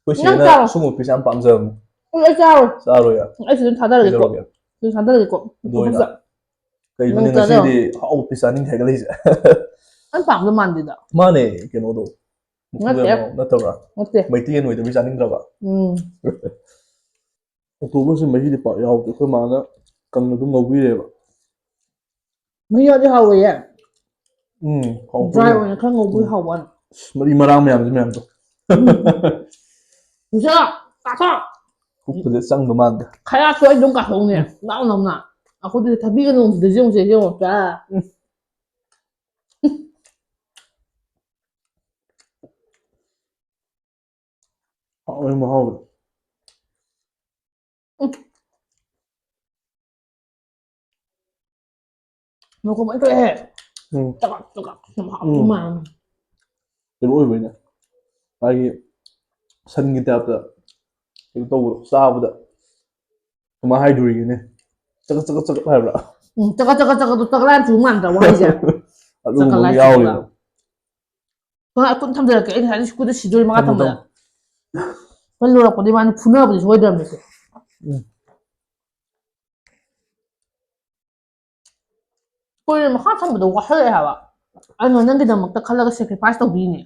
ꯑꯩꯈꯣꯏ ꯅꯪ ꯆꯦꯅ ꯆꯥꯔꯣ꯫ ꯁꯨꯝꯕ piece ꯌꯥꯝ ꯄꯥꯝꯖꯕꯅꯦ꯫ ꯑꯩ ꯆꯥꯔꯣꯏ꯫ ꯆꯥꯔꯣꯏꯌꯦ? ꯑꯩ ꯁꯤꯗ ꯊꯥꯗꯔꯒꯦꯀꯣ꯫ ꯀꯩꯗꯧꯔꯒꯦ? ꯁꯤꯗ ꯊꯥꯗꯔꯒꯦꯀꯣ꯫ ꯑꯗꯨ ꯑꯣꯏꯅ꯫ ꯀꯩꯅꯣꯅꯦ ꯅꯪ ꯆꯥꯖꯔꯣ꯫ ꯉꯁꯤꯗꯤ ꯑꯍꯥꯎꯕ piece ꯆꯥꯅꯤꯡꯉꯦ ꯍꯥꯏꯒꯠꯂꯛꯏꯁꯦ? ꯅꯪ ꯄꯥꯝꯗꯣ ꯃꯥꯟꯗꯦꯗ꯫ ꯃꯥꯅꯦ, ꯀꯩꯅꯣꯗꯣ꯫ ꯅꯠꯇꯦ꯫ ꯅꯠꯇꯕ꯭ꯔꯥ? ꯅꯠꯇꯦ꯫ ꯃꯩꯇꯩ ꯌꯦꯟ ꯑꯣꯏꯗꯕꯩ ꯆꯥꯅꯤꯡꯗ꯭ꯔꯕ? ꯎꯝ꯫ Octopus ꯁꯦ ꯃꯍꯤꯗꯤ ꯄꯥꯛ ꯌꯥꯎꯗꯦ꯫ ꯑꯩꯈꯣꯏ ꯃꯥꯅ ꯀꯪꯅ ꯑꯗꯨꯝ ꯉꯧꯕꯤꯔꯦꯕ꯫ ꯃꯍꯤ ꯌꯥꯎꯗꯤ ꯍꯥꯎꯔꯣꯏꯌꯦ꯫ ꯎꯝ, ꯍꯥꯎꯇꯦ꯫ Dry ꯑꯣꯏꯅ ꯈꯔ ꯉꯧꯕ ꯎꯝ꯫ ꯍꯥꯎꯕ ꯋꯥꯅꯤ꯫ ꯑꯁ, ꯃꯔꯤ ꯃꯔꯥꯡ ꯃꯌꯥꯝꯁꯦ ꯃꯌꯥꯝꯗꯣ꯫ ꯎꯝ꯫ ꯄꯨꯛꯇꯨꯗ ꯆꯪꯗꯧ ꯃꯥꯟꯗꯦ꯫ ꯈꯌꯥꯛꯇꯣ ꯑꯩ ꯑꯗꯨꯝ ꯀꯥꯊꯣꯛꯎꯅꯦ꯫ ꯎꯝ꯫ ꯅꯥꯎ ꯅꯧꯅ꯫ ꯑꯩꯈꯣꯏꯗꯤ ꯊꯕꯤꯒ ꯅꯣꯡꯁꯤꯗ ꯌꯦꯡꯉꯨꯁꯦ, ꯌꯦꯡꯉꯣ꯫ ꯆꯥ꯫ ꯎꯝ꯫ ꯍꯥꯎꯋꯦ ꯃꯍꯥꯎꯗꯣ꯫ ꯎꯝ꯫ ꯃꯀꯨ ꯂꯣꯏ ꯊꯣꯛꯑꯦꯍꯦ꯫ ꯎꯝ꯫ ꯆꯀꯛ ꯆꯀꯛ ꯌꯥꯝ ꯍꯥꯎꯗꯧ ꯎꯝ꯫ ꯃꯥꯜꯂꯦ꯫ ꯀꯩꯅꯣ ꯑꯣꯏꯕꯩꯅꯦ꯫ ꯃꯥꯒꯤ ꯁꯟꯒꯤ type ꯇ ꯀꯩꯅꯣ ꯇꯧꯕꯗꯣ, ꯆꯥꯕꯗ ꯀꯃꯥꯏ ꯍꯥꯏꯗꯣꯔꯤꯒꯦꯅꯦ? ꯆꯀꯠ ꯆꯀꯠ ꯆꯀꯠ ꯍꯥꯏꯕ꯭ꯔꯥ? ꯎꯝ, ꯆꯀꯠ ꯆꯀꯠ ꯆꯀꯠꯇꯣ ꯆꯀꯠ ꯍꯥꯏꯅ ꯆꯨ ꯃꯥꯟꯗ꯭ꯔꯥ ꯋꯥꯍꯩꯁꯦ? ꯑꯗꯨꯒꯨꯝꯕ ꯑꯃ ꯆꯀꯠ ꯍꯥꯏ ꯌꯥꯎꯔꯤꯕ꯫ ꯆꯨꯕ꯫ ꯍꯣꯏ, ꯑꯗꯨꯝ ꯊꯝꯖꯔꯛꯀꯦ꯫ ꯑꯩꯅ ꯉꯁꯥꯏꯗꯩ ꯁ꯭ꯀꯨꯜꯗ ꯁꯤꯗꯣꯔꯦ ꯃꯈꯥ ꯊꯝꯃꯣ, ꯊꯝꯕꯗ꯫ ꯊꯝꯃꯣ꯫ ꯍꯣꯏ, ꯂꯣꯏꯔꯛꯄꯗ ꯏꯕꯥꯅꯤ ꯐꯨꯅꯕꯗꯤ ꯁꯣꯏꯗ꯭ꯔꯕꯅꯦ ꯁꯦ꯫ ꯎꯝ꯫ ꯁ꯭ꯀꯨꯜꯗ ꯃꯈꯥ ꯊꯝꯕꯗꯣ ꯋꯥꯁꯜꯂꯛꯑꯦ ꯍꯥꯏꯕ꯫ ꯑꯩꯅ ꯅꯪꯒꯤꯗꯃꯛꯇ ꯈꯜꯂꯒ sacrifice ꯇꯧꯕꯤꯔꯤꯅꯦ꯫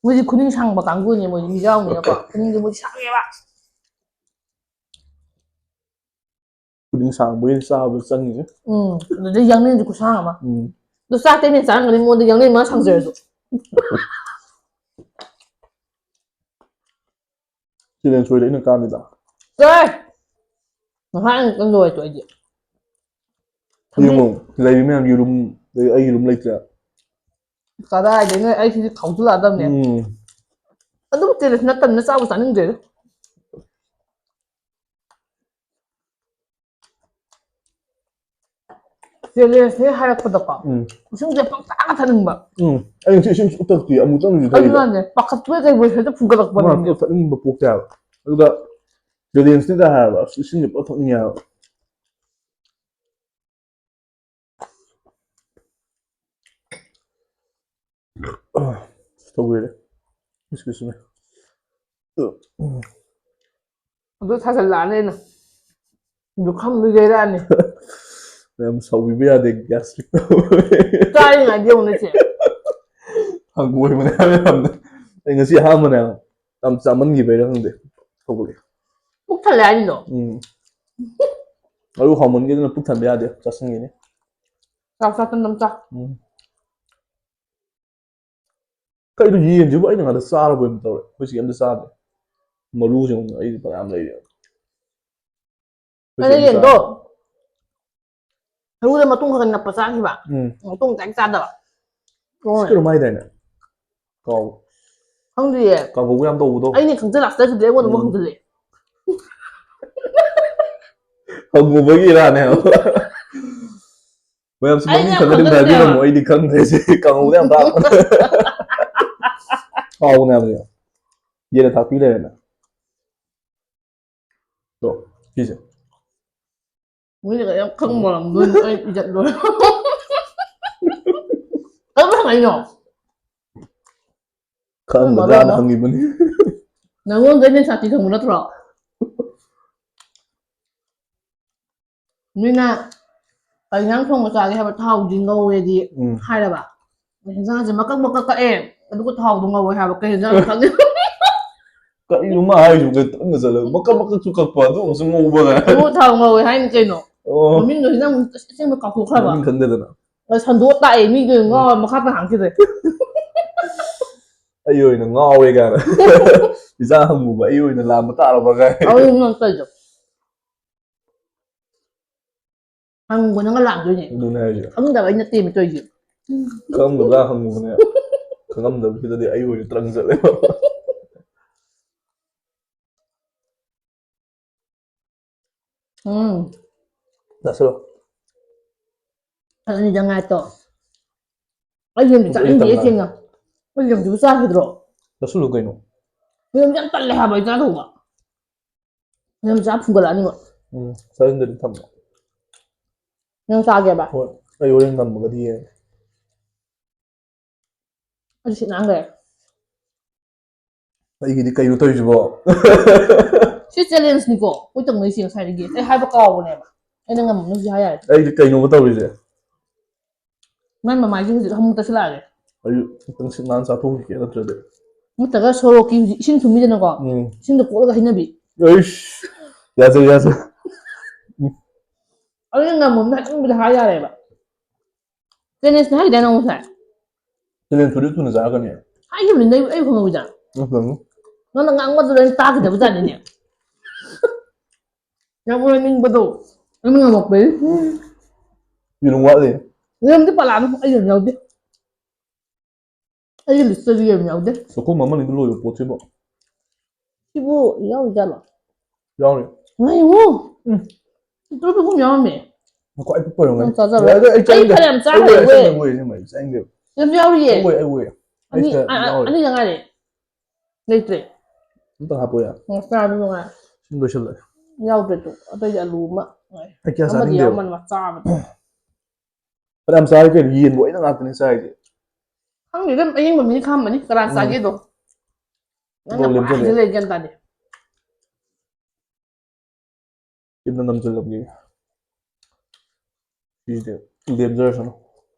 ꯃꯣꯏꯗꯤ ꯈꯨꯅꯤꯡ ꯁꯥꯡꯕ ꯀꯥꯡꯕꯨꯅꯦ, ꯃꯣꯏꯗꯤ ꯃꯤꯖꯥꯎꯅꯤꯅꯀꯣ꯫ ꯈꯨꯅꯤꯡꯗꯤ ꯃꯣꯏꯗꯤ ꯁꯥꯡꯉꯦꯕ꯫ ꯈꯨꯅꯤꯡ ꯁꯥꯡꯕꯒꯤ ꯆꯥꯕꯗ ꯆꯪꯉꯤꯁꯦ꯫ ꯎꯝ, ꯑꯗꯨꯗꯩ ꯌꯥꯡꯂꯦꯟꯁꯨ ꯈꯨꯁꯥꯡ ꯑꯃ꯫ ꯎꯝ꯫ ꯑꯗꯣ ꯆꯥꯛꯇꯤ ꯑꯩꯅ ꯆꯥꯔꯝꯒꯅꯤ, ꯃꯉꯣꯟꯗ ꯌꯥꯡꯂꯦꯟ ꯃꯥ ꯁꯥꯡꯖꯔꯁꯨ꯫ ꯁꯤꯗ ꯁꯣꯏꯗ ꯑꯩꯅ ꯀꯥꯟꯅꯤꯗ꯫ ꯆꯠꯂꯣꯍꯦ! ꯉꯁꯥꯏ ꯑꯩꯅ ꯀꯩꯝ ꯂꯣꯏꯔꯦ ꯇꯣ ꯑꯩꯗꯤ꯫ ꯌꯦꯡꯉꯣ, ꯂꯩꯔꯤ ꯃꯌꯥꯝ ꯌꯦꯔꯨꯝ, ꯑꯩ ꯌꯦꯔꯨꯝ ꯂꯩꯇ꯭ꯔꯦ꯫ ꯀꯗꯥꯏꯗꯩꯅꯣ, ꯑꯩ ꯁꯤꯗꯤ ꯊꯥꯎꯖꯤꯜꯂꯛꯑꯗꯕꯅꯦ꯫ ꯎꯝ꯫ ꯑꯗꯨꯕꯨ ꯇꯦꯔꯦꯁ ꯅꯠꯇꯕꯅꯤꯅ ꯆꯥꯕꯨ ꯆꯥꯅꯤꯡꯗ꯭ꯔꯦꯗ꯫ ꯆꯦꯂꯦꯟꯖꯅꯦ ꯍꯥꯏꯔꯛꯄꯗꯀꯣ, ꯎꯝ꯫ ꯏꯁꯤꯡꯁꯦ ꯄꯪꯊꯛ ꯊꯛꯅꯤꯡꯕ꯫ ꯎꯝ꯫ ꯑꯩ ꯉꯁꯤ ꯏꯁꯤꯡ ꯁꯨꯡꯊꯛ ꯊꯛꯇꯦ꯫ ꯑꯃꯨꯛꯇꯪꯁꯨ ꯊꯛꯏꯕ꯫ ꯑꯗꯨꯅꯅꯦ, ꯄꯥꯈꯠꯄꯣꯏ ꯀꯩꯕꯣꯏ ꯍꯦꯛꯇ ꯐꯨꯒꯠꯂꯛꯄꯅꯦ꯫ ꯃꯥ ꯊꯛꯅꯤꯡꯕ ꯄꯣꯛꯇꯦ ꯍꯥꯏꯕ꯫ ꯑꯗꯨꯒ ꯆꯦꯂꯦꯟꯖꯅꯤꯗ ꯍꯥꯏꯔꯕ, ꯑꯁ, ꯏꯁꯤꯡꯁꯦ ꯄꯪꯊꯛ ꯊꯛꯅꯤꯡꯉꯦ ꯍꯥꯏꯕ꯫ ꯇꯧꯕꯤꯔꯦ꯫ Excuse me. ꯑꯗꯨ ꯊꯥꯖꯜꯂꯛꯑꯅꯤ ꯑꯩꯅ꯫ ꯂꯨꯈꯝꯗꯨ ꯌꯩꯔꯛꯑꯅꯤ꯫ ꯃꯌꯥꯝ ꯁꯥꯎꯕꯤꯕ ꯌꯥꯗꯦ, gastric ꯇꯧꯋꯦ꯫ ꯆꯥꯔꯤꯉꯩꯗ ꯌꯦꯡꯉꯨꯅꯦ ꯆꯦ꯫ ꯍꯪꯒꯣꯏꯕꯅꯦ ꯍꯥꯏꯕ ꯌꯥꯝꯅ꯫ ꯑꯩ ꯉꯁꯤ ꯑꯍꯥꯟꯕꯅꯦ ꯍꯥꯏꯕ꯫ ꯌꯥꯝ ꯆꯥꯃꯟꯈꯤꯕꯩꯔꯥ ꯈꯪꯗꯦ꯫ ꯁꯧꯒꯠꯂꯦ꯫ ꯄꯨꯛ ꯊꯜꯂꯦ ꯍꯥꯏꯅꯤꯗꯣ꯫ ꯎꯝ꯫ ꯑꯗꯨ ꯍꯥꯎꯃꯟꯈꯤꯗꯅ ꯄꯨꯛ ꯊꯟꯕ ꯌꯥꯗꯦ꯫ ꯆꯥꯁꯤꯟꯈꯤꯅꯤ꯫ ꯆꯥꯎ, ꯆꯥꯎ, ꯇꯝ ꯇꯝ ꯆꯥꯎ꯫ ꯎꯝ꯫ ꯀꯩꯅꯣ ꯌꯦꯟꯁꯤꯕꯨ ꯑꯩꯅ ꯉꯥꯛꯇ ꯆꯥꯔꯕꯣꯏ ꯑꯃ ꯇꯧꯔꯦ꯫ ꯑꯩꯈꯣꯏ ꯁꯤꯒꯤ ꯑꯝꯇ ꯆꯥꯗꯦ꯫ ꯃꯔꯨꯁꯤꯡ ꯑꯩꯗꯤ ꯐꯅꯌꯥꯝ ꯂꯩꯔꯤ꯫ ꯑꯩꯈꯣꯏ ꯑꯩꯅ ꯁꯤꯒꯤ ꯑꯝꯇ ꯌꯦꯟꯗꯣ ꯆꯥꯗꯦ꯫ ꯃꯔꯨꯗ ꯃꯇꯣꯡ ꯈꯔ ꯈꯔ ꯅꯞꯄ ꯆꯥꯈꯤꯕ꯫ ꯎꯝ꯫ ꯃꯇꯣꯡ ꯗꯥꯏꯔꯦꯛ ꯆꯥꯗꯕ꯫ ꯑꯁ, ꯀꯩꯅꯣꯝ ꯍꯥꯏꯗꯥꯏꯅꯦ? ꯀꯥꯎ-, ꯈꯪꯗꯦꯌꯦ꯫ ꯀꯥꯡꯍꯧꯒ ꯌꯥꯝ ꯇꯧꯕꯗꯣ꯫ ꯑꯩꯅ ꯈꯪꯖ ꯂꯥꯛꯆꯗ꯭ꯔꯦ, ꯑꯩꯉꯣꯟꯗ ꯑꯃꯨꯛ ꯎꯝ꯫ ꯍꯪꯖꯜꯂꯛꯑꯦ꯫ ꯍꯪꯉꯨꯕꯒꯤ ꯏꯔꯥꯅꯦ ꯍꯥꯏꯕ꯫ ꯃꯌꯥꯝꯁꯨ ꯑꯩꯗꯤ ꯃꯃꯤꯡ ꯌꯥꯝ ꯈꯪꯅꯗꯤ ꯈꯪꯖꯗꯦ ꯍꯥꯏꯕꯤꯔꯝꯃꯣ, ꯍꯥꯏꯕ꯫ ꯑꯩꯗꯤ ꯈꯪꯗ꯭ꯔꯦ ꯁꯤ ꯀꯥꯡꯍꯧꯗ ꯌꯥꯝ ꯇꯥꯛꯄꯅꯦ꯫ ꯍꯥꯎꯕꯅꯦ ꯍꯥꯏꯕꯅꯦ꯫ ꯌꯦꯟꯅ ꯊꯥꯛꯄꯤ ꯂꯩꯔꯦꯅ꯫ ꯇꯣ, ꯁꯤꯁꯦ꯫ ꯃꯤꯅꯒ ꯌꯥꯝ ꯈꯪꯕ ꯉꯝꯗꯣꯏꯅꯤ, ꯑꯩ ꯏꯖꯠ ꯂꯣꯏ꯫ ꯀꯔꯝꯕ ꯍꯪꯉꯛꯏꯅꯣ? ꯈꯪꯒꯗ꯭ꯔꯥꯅ ꯃꯔꯣꯟ ꯑꯃ꯫ ꯍꯪꯉꯤꯕꯅꯤ꯫ ꯅꯪꯉꯣꯟꯗ ꯑꯩꯅ ꯁꯥꯊꯤ ꯈꯪꯕ ꯅꯠꯇ꯭ꯔꯣ? ꯃꯤꯅ ꯀꯩ ꯏꯟꯖꯥꯡ ꯊꯣꯡꯕ ꯆꯥꯒꯦ ꯍꯥꯏꯕ, ꯊꯥꯎꯗꯤ ꯉꯧꯋꯦꯗꯤ ꯎꯝ꯫ ꯍꯥꯏꯔꯕ? ꯍꯤꯟꯖꯥꯡꯁꯦ ꯃꯀꯛ ꯃꯀꯛ ꯀꯛꯑꯦ, ꯑꯗꯨꯒ ꯊꯥꯎꯗꯣ ꯉꯧꯋꯦ ꯍꯥꯏꯕ, ꯀꯩ ꯍꯤꯟꯖꯥꯡꯅꯣ ꯈꯪꯗꯦ꯫ ꯀꯔꯤꯅꯣ ꯃꯥ ꯍꯥꯏꯁꯤꯕꯨ? ꯀꯩ ꯇꯠꯅ ꯆꯠꯂꯒ ꯃꯀꯛ ꯃꯀꯛꯁꯨ ꯀꯛꯄ, ꯑꯗꯨ ꯑꯃꯨꯛꯁꯨ ꯉꯧꯕꯒ꯫ ꯑꯗꯨꯒ ꯊꯥꯎ ꯉꯧꯋꯦ ꯍꯥꯏꯅꯤ ꯀꯩꯅꯣ? ꯑꯣ꯫ ꯃꯃꯤꯡꯗꯣ ꯍꯤꯟꯖꯥꯡ ꯑꯁꯦꯡꯕ ꯀꯥꯎꯊꯣꯛꯈ꯭ꯔꯕ? ꯃꯃꯤꯡ ꯈꯪꯗꯦꯗꯅ꯫ ꯑ, ꯁꯟꯗꯣꯛꯑ ꯇꯥꯛꯑꯦ, ꯃꯤꯗꯣ ꯉꯥꯎꯔ ꯃꯈꯥ ꯇꯥꯅ ꯍꯥꯡꯈꯤꯗ꯭ꯔꯦ꯫ ꯑꯩ ꯑꯣꯏꯅ ꯉꯥꯎꯔꯦ ꯀꯥꯏꯅ꯫ ꯏꯟꯖꯥꯡ ꯍꯪꯉꯨꯕ ꯑꯩ ꯑꯣꯏꯅ ꯂꯥꯟꯕ ꯇꯥꯔꯕ ꯀꯥꯏ꯫ ꯑꯗꯨ ꯅꯪ ꯇꯧꯔꯤꯗꯣ꯫ ꯍꯪꯉꯨꯕ ꯅꯪꯅ ꯂꯥꯟꯗꯣꯏꯅꯦ꯫ ꯑꯗꯨꯅꯦ ꯍꯥꯏꯁꯦ꯫ ꯈꯪꯗꯕ ꯑꯩꯅ ꯇꯦꯝꯃꯤ ꯇꯧꯔꯤꯁꯦ꯫ ꯈꯪꯉꯝꯒꯗ꯭ꯔꯥ ꯍꯪꯉꯨꯕꯅꯦ꯫ ꯈꯪꯉꯝꯗꯕꯁꯤꯗꯗꯤ ꯑꯩ ꯑꯣꯏꯅ ꯇ꯭ꯔꯪ ꯆꯠꯂꯦꯕ꯫ ꯎꯝ꯫ ꯆꯥꯁꯤꯜꯂꯣ꯫ ꯑꯅꯤꯗ ꯉꯥꯏ ꯇꯣ꯫ ꯑꯩ ꯌꯦꯟꯗꯤ ꯆꯥꯅꯤꯡꯗꯦ ꯇꯝꯃꯦ꯫ ꯊꯦꯡꯅ꯫ ꯑꯩ ꯌꯦꯟꯗꯨꯕꯨ ꯆꯥꯈꯤꯗ꯭ꯔꯣ? ꯆꯥꯁꯤꯜꯂꯨ ꯀꯩꯅꯣ꯫ ꯌꯦꯟꯗꯤ ꯌꯥꯝ ꯇꯜꯂꯦ ꯍꯥꯏꯕ ꯑꯩ ꯆꯥꯗꯧꯕ꯫ ꯌꯦꯟ ꯆꯥ ꯐꯨꯒꯠꯂꯛꯑꯅꯤꯕ꯫ ꯎꯝ, ꯆꯥꯅꯤꯡꯗ꯭ꯔꯗꯤ ꯊꯝꯃꯣ꯫ ꯅꯪ ꯆꯥꯒꯦꯕ? ꯍꯣꯏ, ꯑꯩ ꯍꯣꯔꯦꯟ ꯉꯝꯃꯒꯗꯤ ꯌꯦꯡꯉꯦ꯫ ꯑꯩ ꯁꯤ ꯉꯥꯡꯈ꯭ꯔꯦ꯫ ꯑꯩꯒꯤꯗꯤ ꯀꯩꯅꯣ ꯇꯧꯔꯤꯁꯤꯕꯣ? ꯁꯤ challengeꯅꯤꯀꯣ꯫ ꯑꯩꯈꯣꯏ ꯇꯧꯅꯩꯁꯦ ꯉꯁꯥꯏꯗꯒꯤ꯫ ꯑꯩ ꯍꯥꯏꯕ ꯀꯥꯎꯕꯅꯦꯕ꯫ ꯑꯩꯅ ꯉꯝꯃꯝꯅꯤ ꯍꯧꯖꯤꯛ ꯍꯥꯏ ꯌꯥꯔꯦ꯫ ꯑꯩꯗꯤ ꯀꯩꯅꯣꯕ ꯇꯧꯔꯤꯁꯦ? ꯅꯪ ꯃꯃꯥꯏꯁꯦ ꯍꯧꯖꯤꯛ ꯑꯃꯨꯛ ꯇꯩꯁꯤꯜꯂꯛꯑꯒꯦ꯫ ꯑꯩ ꯈꯤꯇꯪ ꯁꯤꯠ ꯅꯥꯟ ꯆꯥꯊꯣꯛꯈꯤꯒꯦ ꯅꯠꯇ꯭ꯔꯗꯤ꯫ ꯅꯠꯇ꯭ꯔꯒ ꯁꯣꯔꯣꯛꯀꯤ ꯍꯧꯖꯤꯛ ꯏꯁꯤꯡ ꯊꯨꯝꯃꯤꯗꯅꯀꯣ꯫ ꯎꯝ꯫ ꯏꯁꯤꯡꯗ ꯀꯣꯠꯂꯒ ꯍꯩꯅꯕꯤ꯫ ꯑꯩꯁ! ꯌꯥꯖꯔꯦ, ꯌꯥꯖꯔꯦ꯫ ꯑꯗꯨꯅ ꯉꯝꯃꯝꯅꯤ ꯍꯥꯏꯅꯤꯡꯕꯗ ꯍꯥꯏ ꯌꯥꯔꯦꯕ꯫ Challengeꯅꯦ ꯍꯥꯏꯈꯤꯗꯥꯏ ꯅꯪ ꯉꯁꯥꯏ? Challengeꯄꯨꯗꯤ ꯊꯨꯅ ꯆꯥꯔꯛꯀꯅꯤ꯫ ꯍꯥꯏꯈꯤꯕꯅꯤ ꯅꯪ ꯑꯩ ꯈꯪꯍꯧꯋꯤꯗ꯫ ꯅꯠꯇꯕꯅꯤ꯫ ꯅꯪꯅ ꯉꯥꯡꯕꯗꯨꯗ ꯑꯩꯅ ꯇꯥꯈꯤꯗꯕ ꯖꯥꯠꯅꯤꯅꯦ꯫ ꯌꯥꯝ ꯑꯣꯏꯍꯟꯅꯤꯡꯕꯗꯣ꯫ ꯅꯪꯅ ꯉꯝꯃꯛꯄꯩ꯫ ꯌꯦꯔꯨꯝ ꯋꯥꯠꯂꯤ꯫ ꯌꯦꯔꯨꯝꯗꯤ ꯄꯜꯂꯛꯑꯅꯨ, ꯑꯩ ꯌꯦꯔꯨꯝ ꯌꯥꯎꯗꯦ꯫ ꯑꯩꯒꯤ listꯇꯗꯤ ꯌꯦꯔꯨꯝ ꯌꯥꯎꯗꯦ꯫ ꯆꯥꯛꯈꯨꯝ ꯑꯃꯅꯤꯗ ꯂꯣꯏꯕ ꯄꯣꯠꯁꯤꯕꯨ꯫ ꯁꯤꯕꯨ ꯌꯥꯎꯔꯤꯖꯥꯠꯂꯣ? ꯌꯥꯎꯔꯤ꯫ ꯉꯥꯏꯈꯣ꯫ ꯎꯝ꯫ ꯄꯤꯛꯇ꯭ꯔꯨ ꯄꯤꯛꯄ ꯑꯃ ꯌꯥꯎꯔꯝꯃꯦ꯫ ꯉꯥꯏꯈꯣ, ꯑꯩ ꯄꯤꯛꯄ ꯑꯣꯏꯔꯝꯒꯅꯤ꯫ ꯅꯪ ꯆꯥꯖꯔꯣꯏ꯫ ꯑꯩ, ꯑꯩ ꯑꯩ ꯆꯥꯅꯤꯡꯗꯦ꯫ ꯐꯅꯌꯥꯝ ꯆꯥꯈ꯭ꯔꯦ, ꯑꯩ ꯎꯏ, ꯑꯩ ꯋꯦ꯫ ꯆꯥꯅꯤꯡꯗꯦ, ꯑꯩ ꯆꯥꯅꯤꯡꯗꯦ꯫ ꯌꯥꯝ ꯌꯥꯎꯔꯤꯌꯦ꯫ ꯑꯩ ꯎꯏ, ꯑꯩ ꯎꯏ꯫ ꯑꯅꯤ, ꯑꯩ ꯁꯤꯗ ꯑ-, ꯑ-, ꯌꯥꯎꯔꯤ꯫ ꯑꯅꯤꯗ ꯉꯥꯏꯔꯦ꯫ ꯂꯩꯇ꯭ꯔꯦ꯫ ꯑꯝꯇ ꯍꯥꯞꯄꯣ ꯌꯥ꯫ ꯉꯁꯥꯏ ꯑꯗꯨ ꯅꯨꯡꯉꯥꯏ꯫ ꯁꯨꯝ ꯂꯣꯏꯁꯤꯜꯂꯦ꯫ ꯌꯥꯎꯗ꯭ꯔꯦ ꯇꯨ꯫ ꯑꯇꯩꯗꯤ ꯑꯂꯨ ꯑꯃ ꯉꯥꯏ꯫ ꯑꯩ ꯀꯌꯥ ꯑꯃꯗꯤ ꯆꯥꯅꯤꯡꯗꯦꯕ꯫ ꯌꯥꯎꯔꯝꯃꯅꯤ ꯃꯆꯥ ꯑꯃ꯫ ꯐꯅꯌꯥꯝ ꯆꯥꯔꯤ ꯀꯩꯅꯣ, ꯌꯦꯟꯕꯨ ꯑꯩꯅ ꯉꯥꯛꯇꯅꯦ ꯆꯥꯏꯁꯦ꯫ ꯈꯪꯗꯦꯗ, ꯑꯌꯦꯡꯕ ꯃꯤꯅ ꯈꯪꯉꯝꯃꯅꯤ ꯀꯅꯥ ꯎꯝ꯫ ꯆꯥꯒꯦꯗꯣ꯫ ꯅꯪꯅ ꯂꯣꯜꯂꯦ ꯄꯪꯍꯥꯏ ꯆꯠꯂꯦ꯫ ꯍꯥꯏꯖꯤꯜꯂꯦ, ꯒ꯭ꯌꯥꯟ ꯇꯥꯗꯦ꯫ ꯌꯨꯝꯗ ꯅꯝꯁꯤꯜꯂꯝꯒꯦ꯫ ꯁꯤꯁꯦ ꯂꯦꯝꯖꯔꯁꯅꯨ꯫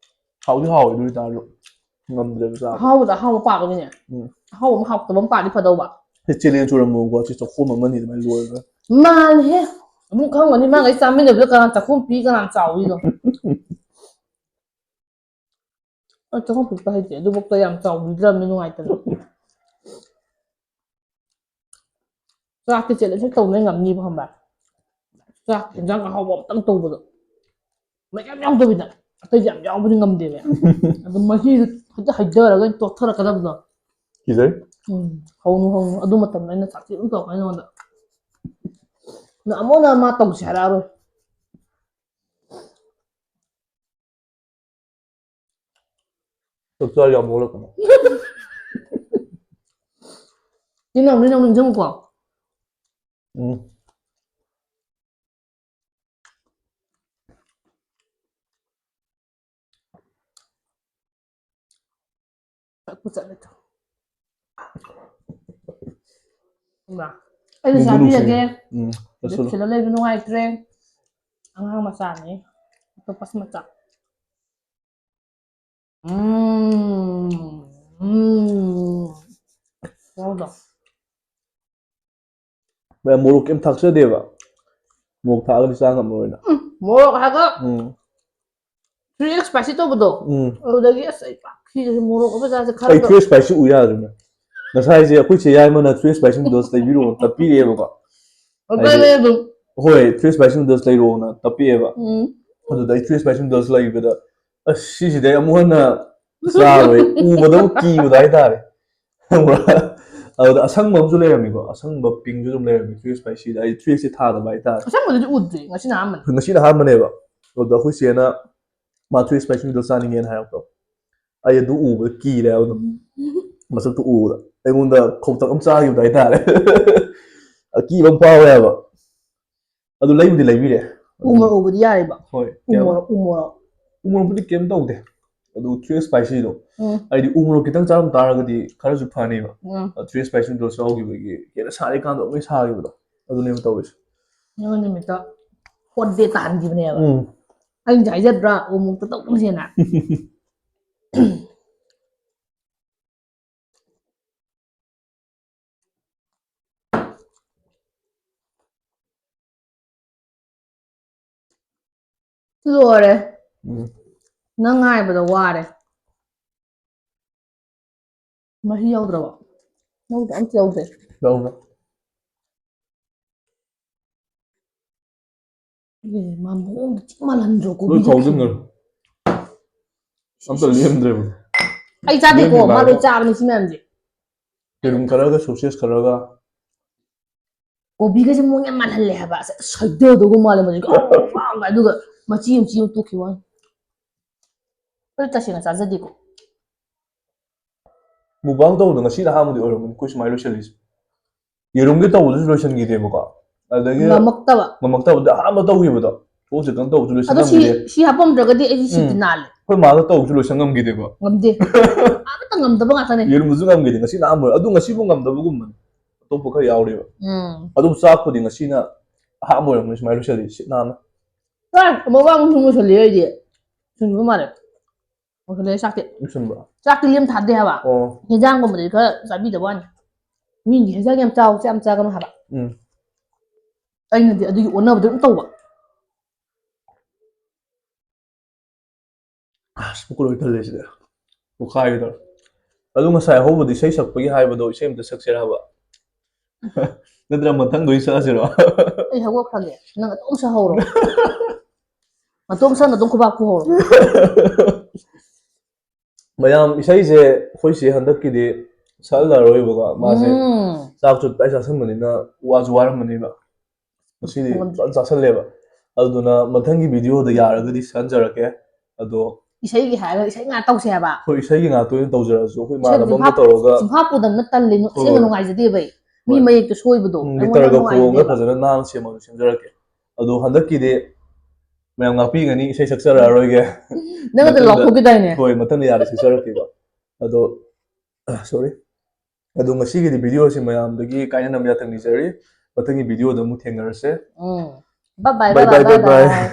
ꯍꯥꯎꯗꯤ ꯍꯥꯎꯋꯦ, ꯑꯗꯨ ꯑꯣꯏꯇꯥꯔꯁꯨ ꯉꯝꯗ꯭ꯔꯦꯕ ꯆꯥꯕ꯫ ꯑꯍꯥꯎꯕꯗ ꯑꯍꯥꯎꯕ ꯄꯥꯝꯕꯅꯤꯅꯦ꯫ ꯎꯝ꯫ ꯑꯍꯥꯎꯕ ꯑꯃ ꯍꯥꯎꯇꯕ ꯑꯃ ꯄꯥꯝꯗꯤ ꯐꯗꯧꯕ꯫ ꯁꯤ challenge ꯑꯣꯏꯔꯝꯃꯣꯀꯣ, ꯁꯤ ꯆꯥꯛꯈꯣꯝ ꯑꯃꯅꯤ ꯑꯗꯨꯃꯥꯏꯅ ꯂꯣꯏꯔꯒ꯫ ꯃꯥꯜꯂꯦꯍꯦ꯫ ꯑꯃꯨꯛ ꯈꯪꯉꯝꯒꯅꯤ ꯃꯥꯒ ꯑꯩ ꯆꯥꯃꯤꯟꯅꯕꯗ ꯀꯅꯥ ꯆꯥꯛꯈꯣꯝ ꯄꯤ, ꯀꯅꯥ ꯆꯥꯎꯋꯤꯗꯣ꯫ ꯑꯩ ꯆꯥꯛꯈꯨꯝ ꯄꯤꯛꯄ ꯍꯩꯇꯦ, ꯑꯗꯨꯕꯨꯛꯇ ꯌꯥꯝ ꯆꯥꯎꯕꯤꯗ꯭ꯔꯕꯅꯤ ꯅꯨꯡꯉꯥꯏꯇꯅ꯫ ꯆꯥꯛꯇꯤ ꯆꯦꯠꯂꯦ ꯍꯦꯛ ꯇꯧꯅ ꯉꯝꯅꯤꯕ, ꯈꯪꯕ꯭ꯔꯥ? ꯆꯥꯛ ꯏꯟꯖꯥꯡ ꯑꯍꯥꯎꯕ ꯑꯝꯇꯪ ꯇꯧꯕꯗꯣ ꯃꯌꯥꯝ ꯌꯥꯎꯗꯕꯤꯗ, ꯑꯇꯩꯗꯤ ꯌꯥꯝ ꯌꯥꯎꯕꯗꯤ ꯉꯝꯗꯦꯕ꯫ ꯑꯗꯨ ꯃꯍꯤꯗꯨ ꯍꯦꯛꯇ ꯍꯩꯊꯔꯒ ꯇꯣꯠꯊꯔꯛꯀꯗꯕꯗꯣ꯫ ꯀꯤꯖꯩ꯫ ꯎꯝ, ꯍꯧꯅꯨ, ꯍꯧꯅꯨ꯫ ꯑꯗꯨ ꯃꯇꯝꯗ ꯑꯩꯅ ꯁꯥꯊꯤ ꯑꯗꯨꯝ ꯇꯧꯔꯛꯀꯅꯤ ꯅꯉꯣꯟꯗ꯫ ꯅꯪ ꯑꯃꯨꯛ ꯍꯟꯅ ꯃꯥ ꯇꯧꯁꯦ ꯍꯥꯏꯔꯛꯑꯔꯣꯏ꯫ ꯆꯞ ꯆꯥ ꯌꯥꯝ ꯃꯣꯠꯂꯛꯀꯅꯣ꯫ ꯇꯤꯟ ꯅꯧꯅꯤ ꯅꯧ ꯅꯤꯡꯁꯤꯡꯉꯨꯀꯣ꯫ ꯎꯝ꯫ ꯆꯠꯄꯨ ꯆꯠꯂꯦ ꯇꯨ꯫ ꯏꯃꯥ, ꯑꯩꯅ ꯅꯨꯡꯕꯨ ꯅꯨꯡꯁꯤ꯫ ꯆꯥꯕꯤꯔꯒꯦ꯫ ꯎꯝ, ꯆꯠꯁꯤꯜꯂꯨ꯫ ꯁꯤꯗ ꯂꯩꯕ ꯅꯨꯡꯉꯥꯏꯇ꯭ꯔꯦ꯫ ꯑꯉꯥꯡ ꯃꯆꯥꯅꯤ꯫ ꯑꯣꯛꯇꯣꯄꯁ ꯃꯆꯥ꯫ ꯎꯝ꯫ ꯎꯝ꯫ ꯃꯌꯥꯝ ꯃꯣꯔꯣꯛ ꯀꯩꯝ ꯊꯥꯛꯆꯗꯦꯕ꯫ ꯃꯣꯔꯣꯛ ꯊꯥꯛꯑꯒꯗꯤ ꯆꯥ ꯉꯝꯃꯔꯣꯏꯅ꯫ ꯎꯝ, ꯃꯣꯔꯣꯛ ꯍꯥꯏꯒ ꯎꯝ꯫ Three X spicy ꯇꯧꯕꯗꯣ꯫ ꯎꯝ꯫ ꯑꯗꯨꯗꯒꯤ ꯑꯁ ꯑꯩ ꯄꯥꯛ ꯈꯤꯔꯦ ꯃꯣꯔꯣꯛ ꯑꯃ ꯆꯥꯁꯦ ꯑꯩ ꯈꯜꯂꯒ꯫ Three X spicy ꯎ ꯌꯥꯗ꯭ꯔꯤꯅꯦ꯫ ꯉꯁꯥꯏꯁꯦ ꯑꯩꯈꯣꯏ ꯆꯦ ꯌꯥꯏꯃꯅ three spicy noodles ꯂꯩꯕꯤꯔꯛꯑꯣꯅ ꯇꯞꯄꯤꯔꯛꯑꯦꯕꯀꯣ꯫ ꯑꯗꯨꯗꯩ ꯍꯥꯏꯗꯤ ꯑꯗꯨꯝ ꯍꯣꯏ, three spicy noodles ꯂꯩꯔꯛꯑꯣꯅ ꯇꯞꯄꯤꯔꯛꯑꯦꯕ꯫ ꯎꯝ꯫ ꯑꯗꯨꯗ ꯑꯩ three spicy noodles ꯂꯩꯕꯗ ꯑꯁ ꯁꯤꯁꯤꯗꯤ ꯑꯩ ꯑꯃꯨꯛ ꯍꯟꯅ ꯆꯥꯔꯣꯏ꯫ ꯎꯕꯗꯕꯨ ꯀꯤꯕꯗꯣ ꯍꯥꯏꯇꯥꯔꯦ꯫ ꯈꯪꯕ꯭ꯔꯥ? ꯑꯗꯨꯗ ꯑꯁꯪꯕ ꯑꯃꯁꯨ ꯂꯩꯔꯝꯃꯤꯀꯣ꯫ ꯑꯁꯪꯕ pinkꯁꯨ ꯑꯗꯨꯝ ꯂꯩꯔꯝꯃꯤ three spicyꯗ꯫ ꯑꯩ three Xꯁꯦ ꯊꯥꯗꯕ ꯍꯥꯏꯇꯥꯔꯦ꯫ ꯑꯁꯪꯕꯗꯨꯗꯤ ꯎꯗ꯭ꯔꯤ꯫ ꯉꯁꯤꯅ ꯑꯍꯥꯟꯕꯅꯤ꯫ ꯉꯁꯤꯅ ꯑꯍꯥꯟꯕꯅꯦꯕ꯫ ꯑꯗꯨꯗ ꯑꯩꯈꯣꯏ ꯆꯦꯅ ꯃꯥ three spicy noodles ꯆꯥꯅꯤꯡꯉꯦꯅ ꯍꯥꯏꯔꯛꯄ꯫ ꯑꯩ ꯑꯗꯨ ꯎꯕꯗ ꯀꯤꯔꯦ ꯍꯥꯏꯕ ꯑꯗꯨꯝ꯫ ꯎꯝ꯫ ꯃꯁꯛꯇꯣ ꯎꯕꯗ꯫ ꯑꯩꯉꯣꯟꯗ ꯈꯧꯇꯛ ꯑꯃ ꯆꯥꯈꯤꯕꯗꯣ ꯍꯥꯏꯇꯥꯔꯦ꯫ ꯑꯀꯤꯕ ꯑꯃ ꯐꯥꯎꯋꯦ ꯍꯥꯏꯕ꯫ ꯑꯗꯨ ꯂꯩꯕꯨꯗꯤ ꯂꯩꯕꯤꯔꯦ꯫ ꯎ ꯃꯣꯔꯣꯛ ꯎꯕꯗꯤ ꯌꯥꯔꯤꯕ? ꯍꯣꯏ, ꯎ ꯀꯩ ꯍꯥꯏꯕ? ꯃꯣꯔꯣꯛ, ꯎ ꯃꯣꯔꯣꯛ꯫ ꯎ ꯃꯣꯔꯣꯛꯄꯨꯗꯤ ꯀꯩꯝ ꯇꯧꯗꯦ꯫ ꯑꯗꯨ three spicyꯗꯣ, ꯎꯝ꯫ ꯍꯥꯏꯗꯤ ꯎ ꯃꯣꯔꯣꯛ ꯈꯤꯇꯪ ꯆꯥꯔꯝ ꯇꯥꯔꯒꯗꯤ ꯈꯔꯁꯨ ꯐꯅꯤꯕ꯫ ꯎꯝ꯫ ꯑ, three spicy noodles ꯌꯥꯎꯈꯤꯕꯒꯤ ꯍꯦꯟꯅ ꯁꯥꯔꯤꯀꯥꯟꯗ ꯑꯃꯨꯛ ꯁꯥꯈꯤꯕꯗꯣ꯫ ꯑꯗꯨꯅꯦꯕ ꯇꯧꯔꯤꯁꯦ꯫ ꯅꯪ ꯅꯨꯃꯤꯠꯇ hot day ꯇꯥꯍꯟꯈꯤꯕꯅꯦꯕ꯫ ꯎꯝ꯫ ꯑꯩꯅ ꯍꯥꯏꯖꯗ꯭ꯔꯥ, ꯎ ꯃꯣꯔꯣꯛꯇ ꯇꯧꯒꯨꯝꯁꯦꯅ꯫ ꯂꯣꯏꯔꯦ꯫ ꯎꯝ꯫ ꯅꯪ ꯉꯥꯏꯕꯗ ꯋꯥꯔꯦ꯫ ꯃꯍꯤ ꯌꯥꯎꯗ꯭ꯔꯕꯣ? ꯌꯥꯎꯗꯦ, ꯑꯝꯇ ꯌꯥꯎꯗꯦ꯫ ꯌꯥꯎꯗꯦ꯫ ꯑꯦ, ꯃꯥ ꯃꯑꯣꯡꯗ ꯊꯤ ꯃꯥꯜꯍꯟꯗ꯭ꯔꯣ, ꯂꯣꯏ ꯀꯣꯕꯤꯗ ꯈꯥꯎꯖꯤꯟꯈ꯭ꯔꯦ꯫ ꯈꯤꯔ-, ꯑꯝꯇ ꯂꯦꯝꯗ꯭ꯔꯦꯕ꯫ ꯑꯩ ꯆꯥꯗꯦꯀꯣ, ꯂꯦꯝꯗ꯭ꯔꯤ ꯃꯥ ꯂꯣꯏ ꯃꯥꯜꯂꯦ꯫ ꯆꯥꯕꯅꯤ ꯁꯤ ꯃꯌꯥꯝꯁꯦ꯫ ꯌꯦꯔꯨꯝ ꯈꯔꯒ, sausage ꯈꯔꯒ꯫ ꯀꯣꯕꯤꯒꯁꯦ ꯃꯑꯣꯡ ꯌꯥꯝ ꯃꯥꯜꯍꯜꯂꯦ ꯍꯥꯏꯕ꯫ ꯑꯁ, ꯁꯩꯗꯗꯧꯒ ꯃꯥꯜꯂꯦ ꯃꯁꯦ꯫ ꯑꯗꯨꯒ ꯃꯆꯤ ꯃꯆꯤ ꯑꯃ ꯇꯣꯛꯈꯤꯕ ꯋꯥꯅꯤ꯫ ꯑꯗꯨ ꯇꯁꯦꯡꯅ ꯆꯥꯖꯗꯦꯀꯣ꯫ ꯃꯨꯛꯕꯥꯡ ꯇꯧꯕꯗꯣ ꯉꯁꯤꯅ ꯑꯍꯥꯟꯕꯗꯤ ꯑꯣꯏꯔꯝꯒꯅꯤ ꯑꯩꯈꯣꯏ ꯁꯨꯃꯥꯏꯅ ꯂꯣꯏꯁꯤꯜꯂꯤꯁꯦ꯫ ꯌꯦꯔꯨꯝꯒꯤ ꯇꯧꯕꯗꯨꯁꯨ ꯂꯣꯏꯁꯤꯟꯈꯤꯗꯦꯕꯀꯣ꯫ ꯑꯗꯒꯤ ꯉꯝꯃꯛꯇꯕ ꯉꯝꯃꯛꯇꯕꯗ ꯑꯍꯥꯟꯕ ꯇꯧꯈꯤꯕꯗꯣ꯫ ꯊꯣꯛꯁꯤ ꯀꯩꯅꯣ ꯇꯧꯕꯁꯨ ꯑꯗꯣ ꯁꯤ ꯂꯣꯏꯁꯤꯟꯉꯝꯈꯤꯗꯦ꯫ ꯁꯤ ꯍꯥꯄꯝꯗ꯭ꯔꯒꯗꯤ ꯑꯩꯗꯤ ꯁꯤꯗꯤ ꯎꯝ꯫ ꯅꯥꯜꯂꯦ꯫ ꯑꯩꯈꯣꯏ ꯃꯥꯗꯣ ꯇꯧꯕꯁꯨ ꯂꯣꯏꯁꯟ ꯉꯝꯈꯤꯗꯦꯀꯣ꯫ ꯉꯝꯗꯦ꯫ ꯑꯃꯠꯇ ꯉꯝꯗꯕ ꯉꯥꯛꯇꯅꯦ꯫ ꯌꯦꯔꯨꯝꯗꯨꯁꯨ ꯉꯝꯈꯤꯗꯦ꯫ ꯉꯁꯤ ꯅꯍꯥꯟꯕ ꯑꯗꯨ ꯉꯁꯤꯕꯨ ꯉꯝꯗꯕꯒꯨꯝꯕꯅꯦ꯫ ꯑꯇꯣꯞꯄ ꯈꯔ ꯌꯥꯎꯔꯤꯕ꯫ ꯎꯝ꯫ ꯑꯗꯨ ꯆꯥꯛꯄꯨꯗꯤ ꯉꯁꯤꯅ ꯑꯍꯥꯟꯕ ꯑꯣꯏꯔꯝꯒꯅꯤ ꯁꯨꯃꯥꯏꯅ ꯂꯣꯏꯁꯜꯂꯤ ꯁꯤꯠ ꯅꯥꯟꯅ꯫ ꯆꯥꯏ, ꯃꯃꯥꯡ ꯁꯨꯝ ꯂꯣꯏꯁꯜꯂꯤ ꯑꯩꯗꯤ꯫ ꯁꯨꯝꯕ ꯃꯥꯜꯂꯦ꯫ ꯂꯣꯏꯁꯜꯂꯦ ꯆꯥꯛꯇꯤ꯫ ꯂꯣꯏꯁꯟꯕ꯫ ꯆꯥꯛꯇꯤ ꯂꯦꯝ ꯊꯥꯗꯦ ꯍꯥꯏꯕ꯫ ꯑꯣ꯫ ꯍꯦꯟꯖꯥꯡꯒꯨꯝꯕꯗꯤ ꯈꯔ ꯆꯥꯕꯤꯗꯕ ꯋꯥꯅꯤ꯫ ꯃꯤꯒꯤ ꯍꯦꯟꯖꯥꯡ ꯌꯥꯝ ꯆꯥꯎ ꯆꯥ ꯌꯥꯝ ꯆꯥꯒꯅꯨ ꯍꯥꯏꯕ꯫ ꯎꯝ꯫ ꯑꯩꯅꯗꯤ ꯑꯗꯨꯒꯤ ꯑꯣꯟꯅꯕꯗ ꯑꯗꯨꯝ ꯇꯧꯕ꯫ ꯑꯁ ꯄꯨꯛ ꯂꯣꯏ ꯊꯜꯂꯦ ꯁꯤꯗ꯫ ꯄꯣꯛꯈꯥꯏꯒꯦ ꯇꯧꯔꯦ꯫ ꯑꯗꯨ ꯉꯁꯥꯏ ꯑꯍꯧꯕꯗꯤ ꯏꯁꯩ ꯁꯛꯄꯒꯤ ꯍꯥꯏꯕꯗꯣ ꯏꯁꯩ ꯑꯝꯇ ꯁꯛꯁꯤꯔꯕ? ꯅꯠꯇ꯭ꯔ ꯃꯊꯪꯗ ꯑꯣꯏꯅ ꯁꯛꯑꯁꯤꯔꯣ? ꯑꯩ ꯍꯧꯒꯠꯈ꯭ꯔꯒꯦ꯫ ꯅꯪ ꯑꯗꯨꯝ ꯁꯛꯍꯧꯔꯣ꯫ ꯅꯇꯣꯝ ꯁꯛ ꯅꯇꯣꯝ ꯈꯨꯕꯥꯛ ꯈꯨꯍꯧꯔꯣ꯫ ꯃꯌꯥꯝ ꯏꯁꯩꯁꯦ ꯑꯩꯈꯣꯏ ꯆꯦ ꯍꯟꯗꯛꯀꯤꯗꯤ ꯁꯛꯍꯜꯂꯔꯣꯏꯕꯀꯣ꯫ ꯃꯥꯁꯦ ꯎꯝ꯫ ꯆꯥꯛꯁꯨ ꯇꯞꯇꯥꯏ ꯆꯥꯁꯟꯕꯅꯤꯅ ꯋꯥꯁꯨ ꯋꯥꯔꯝꯃꯅꯤꯕ꯫ ꯉꯁꯤꯗꯤ ꯎꯝ꯫ ꯐꯖꯅ ꯆꯥꯁꯜꯂꯦꯕ꯫ ꯑꯗꯨꯅ ꯃꯊꯪꯒꯤ ꯚꯤꯗꯤꯑꯣꯗ ꯌꯥꯔꯒꯗꯤ ꯁꯛꯍꯟꯖꯔꯛꯀꯦ꯫ ꯑꯗꯣ ꯏꯁꯩꯒꯤ ꯍꯥꯏꯔꯒ ꯏꯁꯩ ꯉꯥꯛ ꯇꯧꯁꯦ ꯍꯥꯏꯕ꯫ ꯑꯩꯈꯣꯏ ꯏꯁꯩꯒꯤ ꯉꯥꯛꯇ ꯑꯣꯏꯅ ꯇꯧꯖꯔꯁꯨ ꯑꯩꯈꯣꯏ ꯏꯁꯩꯗꯣ ꯆꯤꯟꯐꯥ ꯇꯧꯔꯒ ꯆꯤꯟꯐꯥ ꯄꯨꯗꯕꯅ ꯇꯜꯂꯦ꯫ ꯍꯣꯏ, ꯑꯁꯦꯡꯕ ꯍꯣꯏ꯫ ꯅꯨꯡꯉꯥꯏꯖꯗꯦꯕ ꯑꯩ꯫ ꯃꯤ ꯎꯝ, ꯃꯌꯦꯛꯇꯣ ꯁꯣꯏꯕꯗꯣ ꯑꯩꯉꯣꯟꯗ ꯌꯥꯝ ꯒꯤꯇꯔꯒ ꯈꯣꯡꯉꯒ ꯅꯨꯡꯉꯥꯏꯖꯗꯦꯕ꯫ ꯐꯖꯅ ꯅꯥꯟꯅ ꯁꯦꯝꯃꯒ ꯁꯦꯝꯖꯔꯛꯀꯦ꯫ ꯑꯗꯣ ꯍꯟꯗꯛꯀꯤꯗꯤ ꯃꯌꯥꯝ ꯉꯥꯛꯄꯤꯒꯅꯤ, ꯏꯁꯩ ꯁꯛꯆꯔꯛꯑꯔꯣꯏꯒꯦ꯫ ꯅꯪ ꯑꯗꯨ ꯃꯊꯪꯗ ꯂꯥꯎꯊꯣꯛꯈꯤꯗꯥꯏꯅꯦ? ꯍꯣꯏ, ꯃꯊꯪꯗ ꯌꯥꯔꯦ ꯁꯛꯆꯔꯛꯀꯦꯀꯣ꯫ ꯑꯗꯣ ꯁꯣꯔꯤ꯫ ꯑꯗꯣ ꯉꯁꯤꯒꯤꯗꯤ ꯚꯤꯗꯤꯑꯣꯁꯦ ꯃꯌꯥꯝꯗꯒꯤ ꯀꯥꯏꯅꯅꯕ ꯌꯥꯊꯪ ꯅꯤꯖꯔꯤ꯫ ꯃꯊꯪꯒꯤ ꯚꯤꯗꯤꯑꯣꯗ ꯑꯃꯨꯛ ꯊꯦꯡꯅꯔꯁꯦ꯫ ꯎꯝ꯫ Bye bye, Bye bye, bye bye.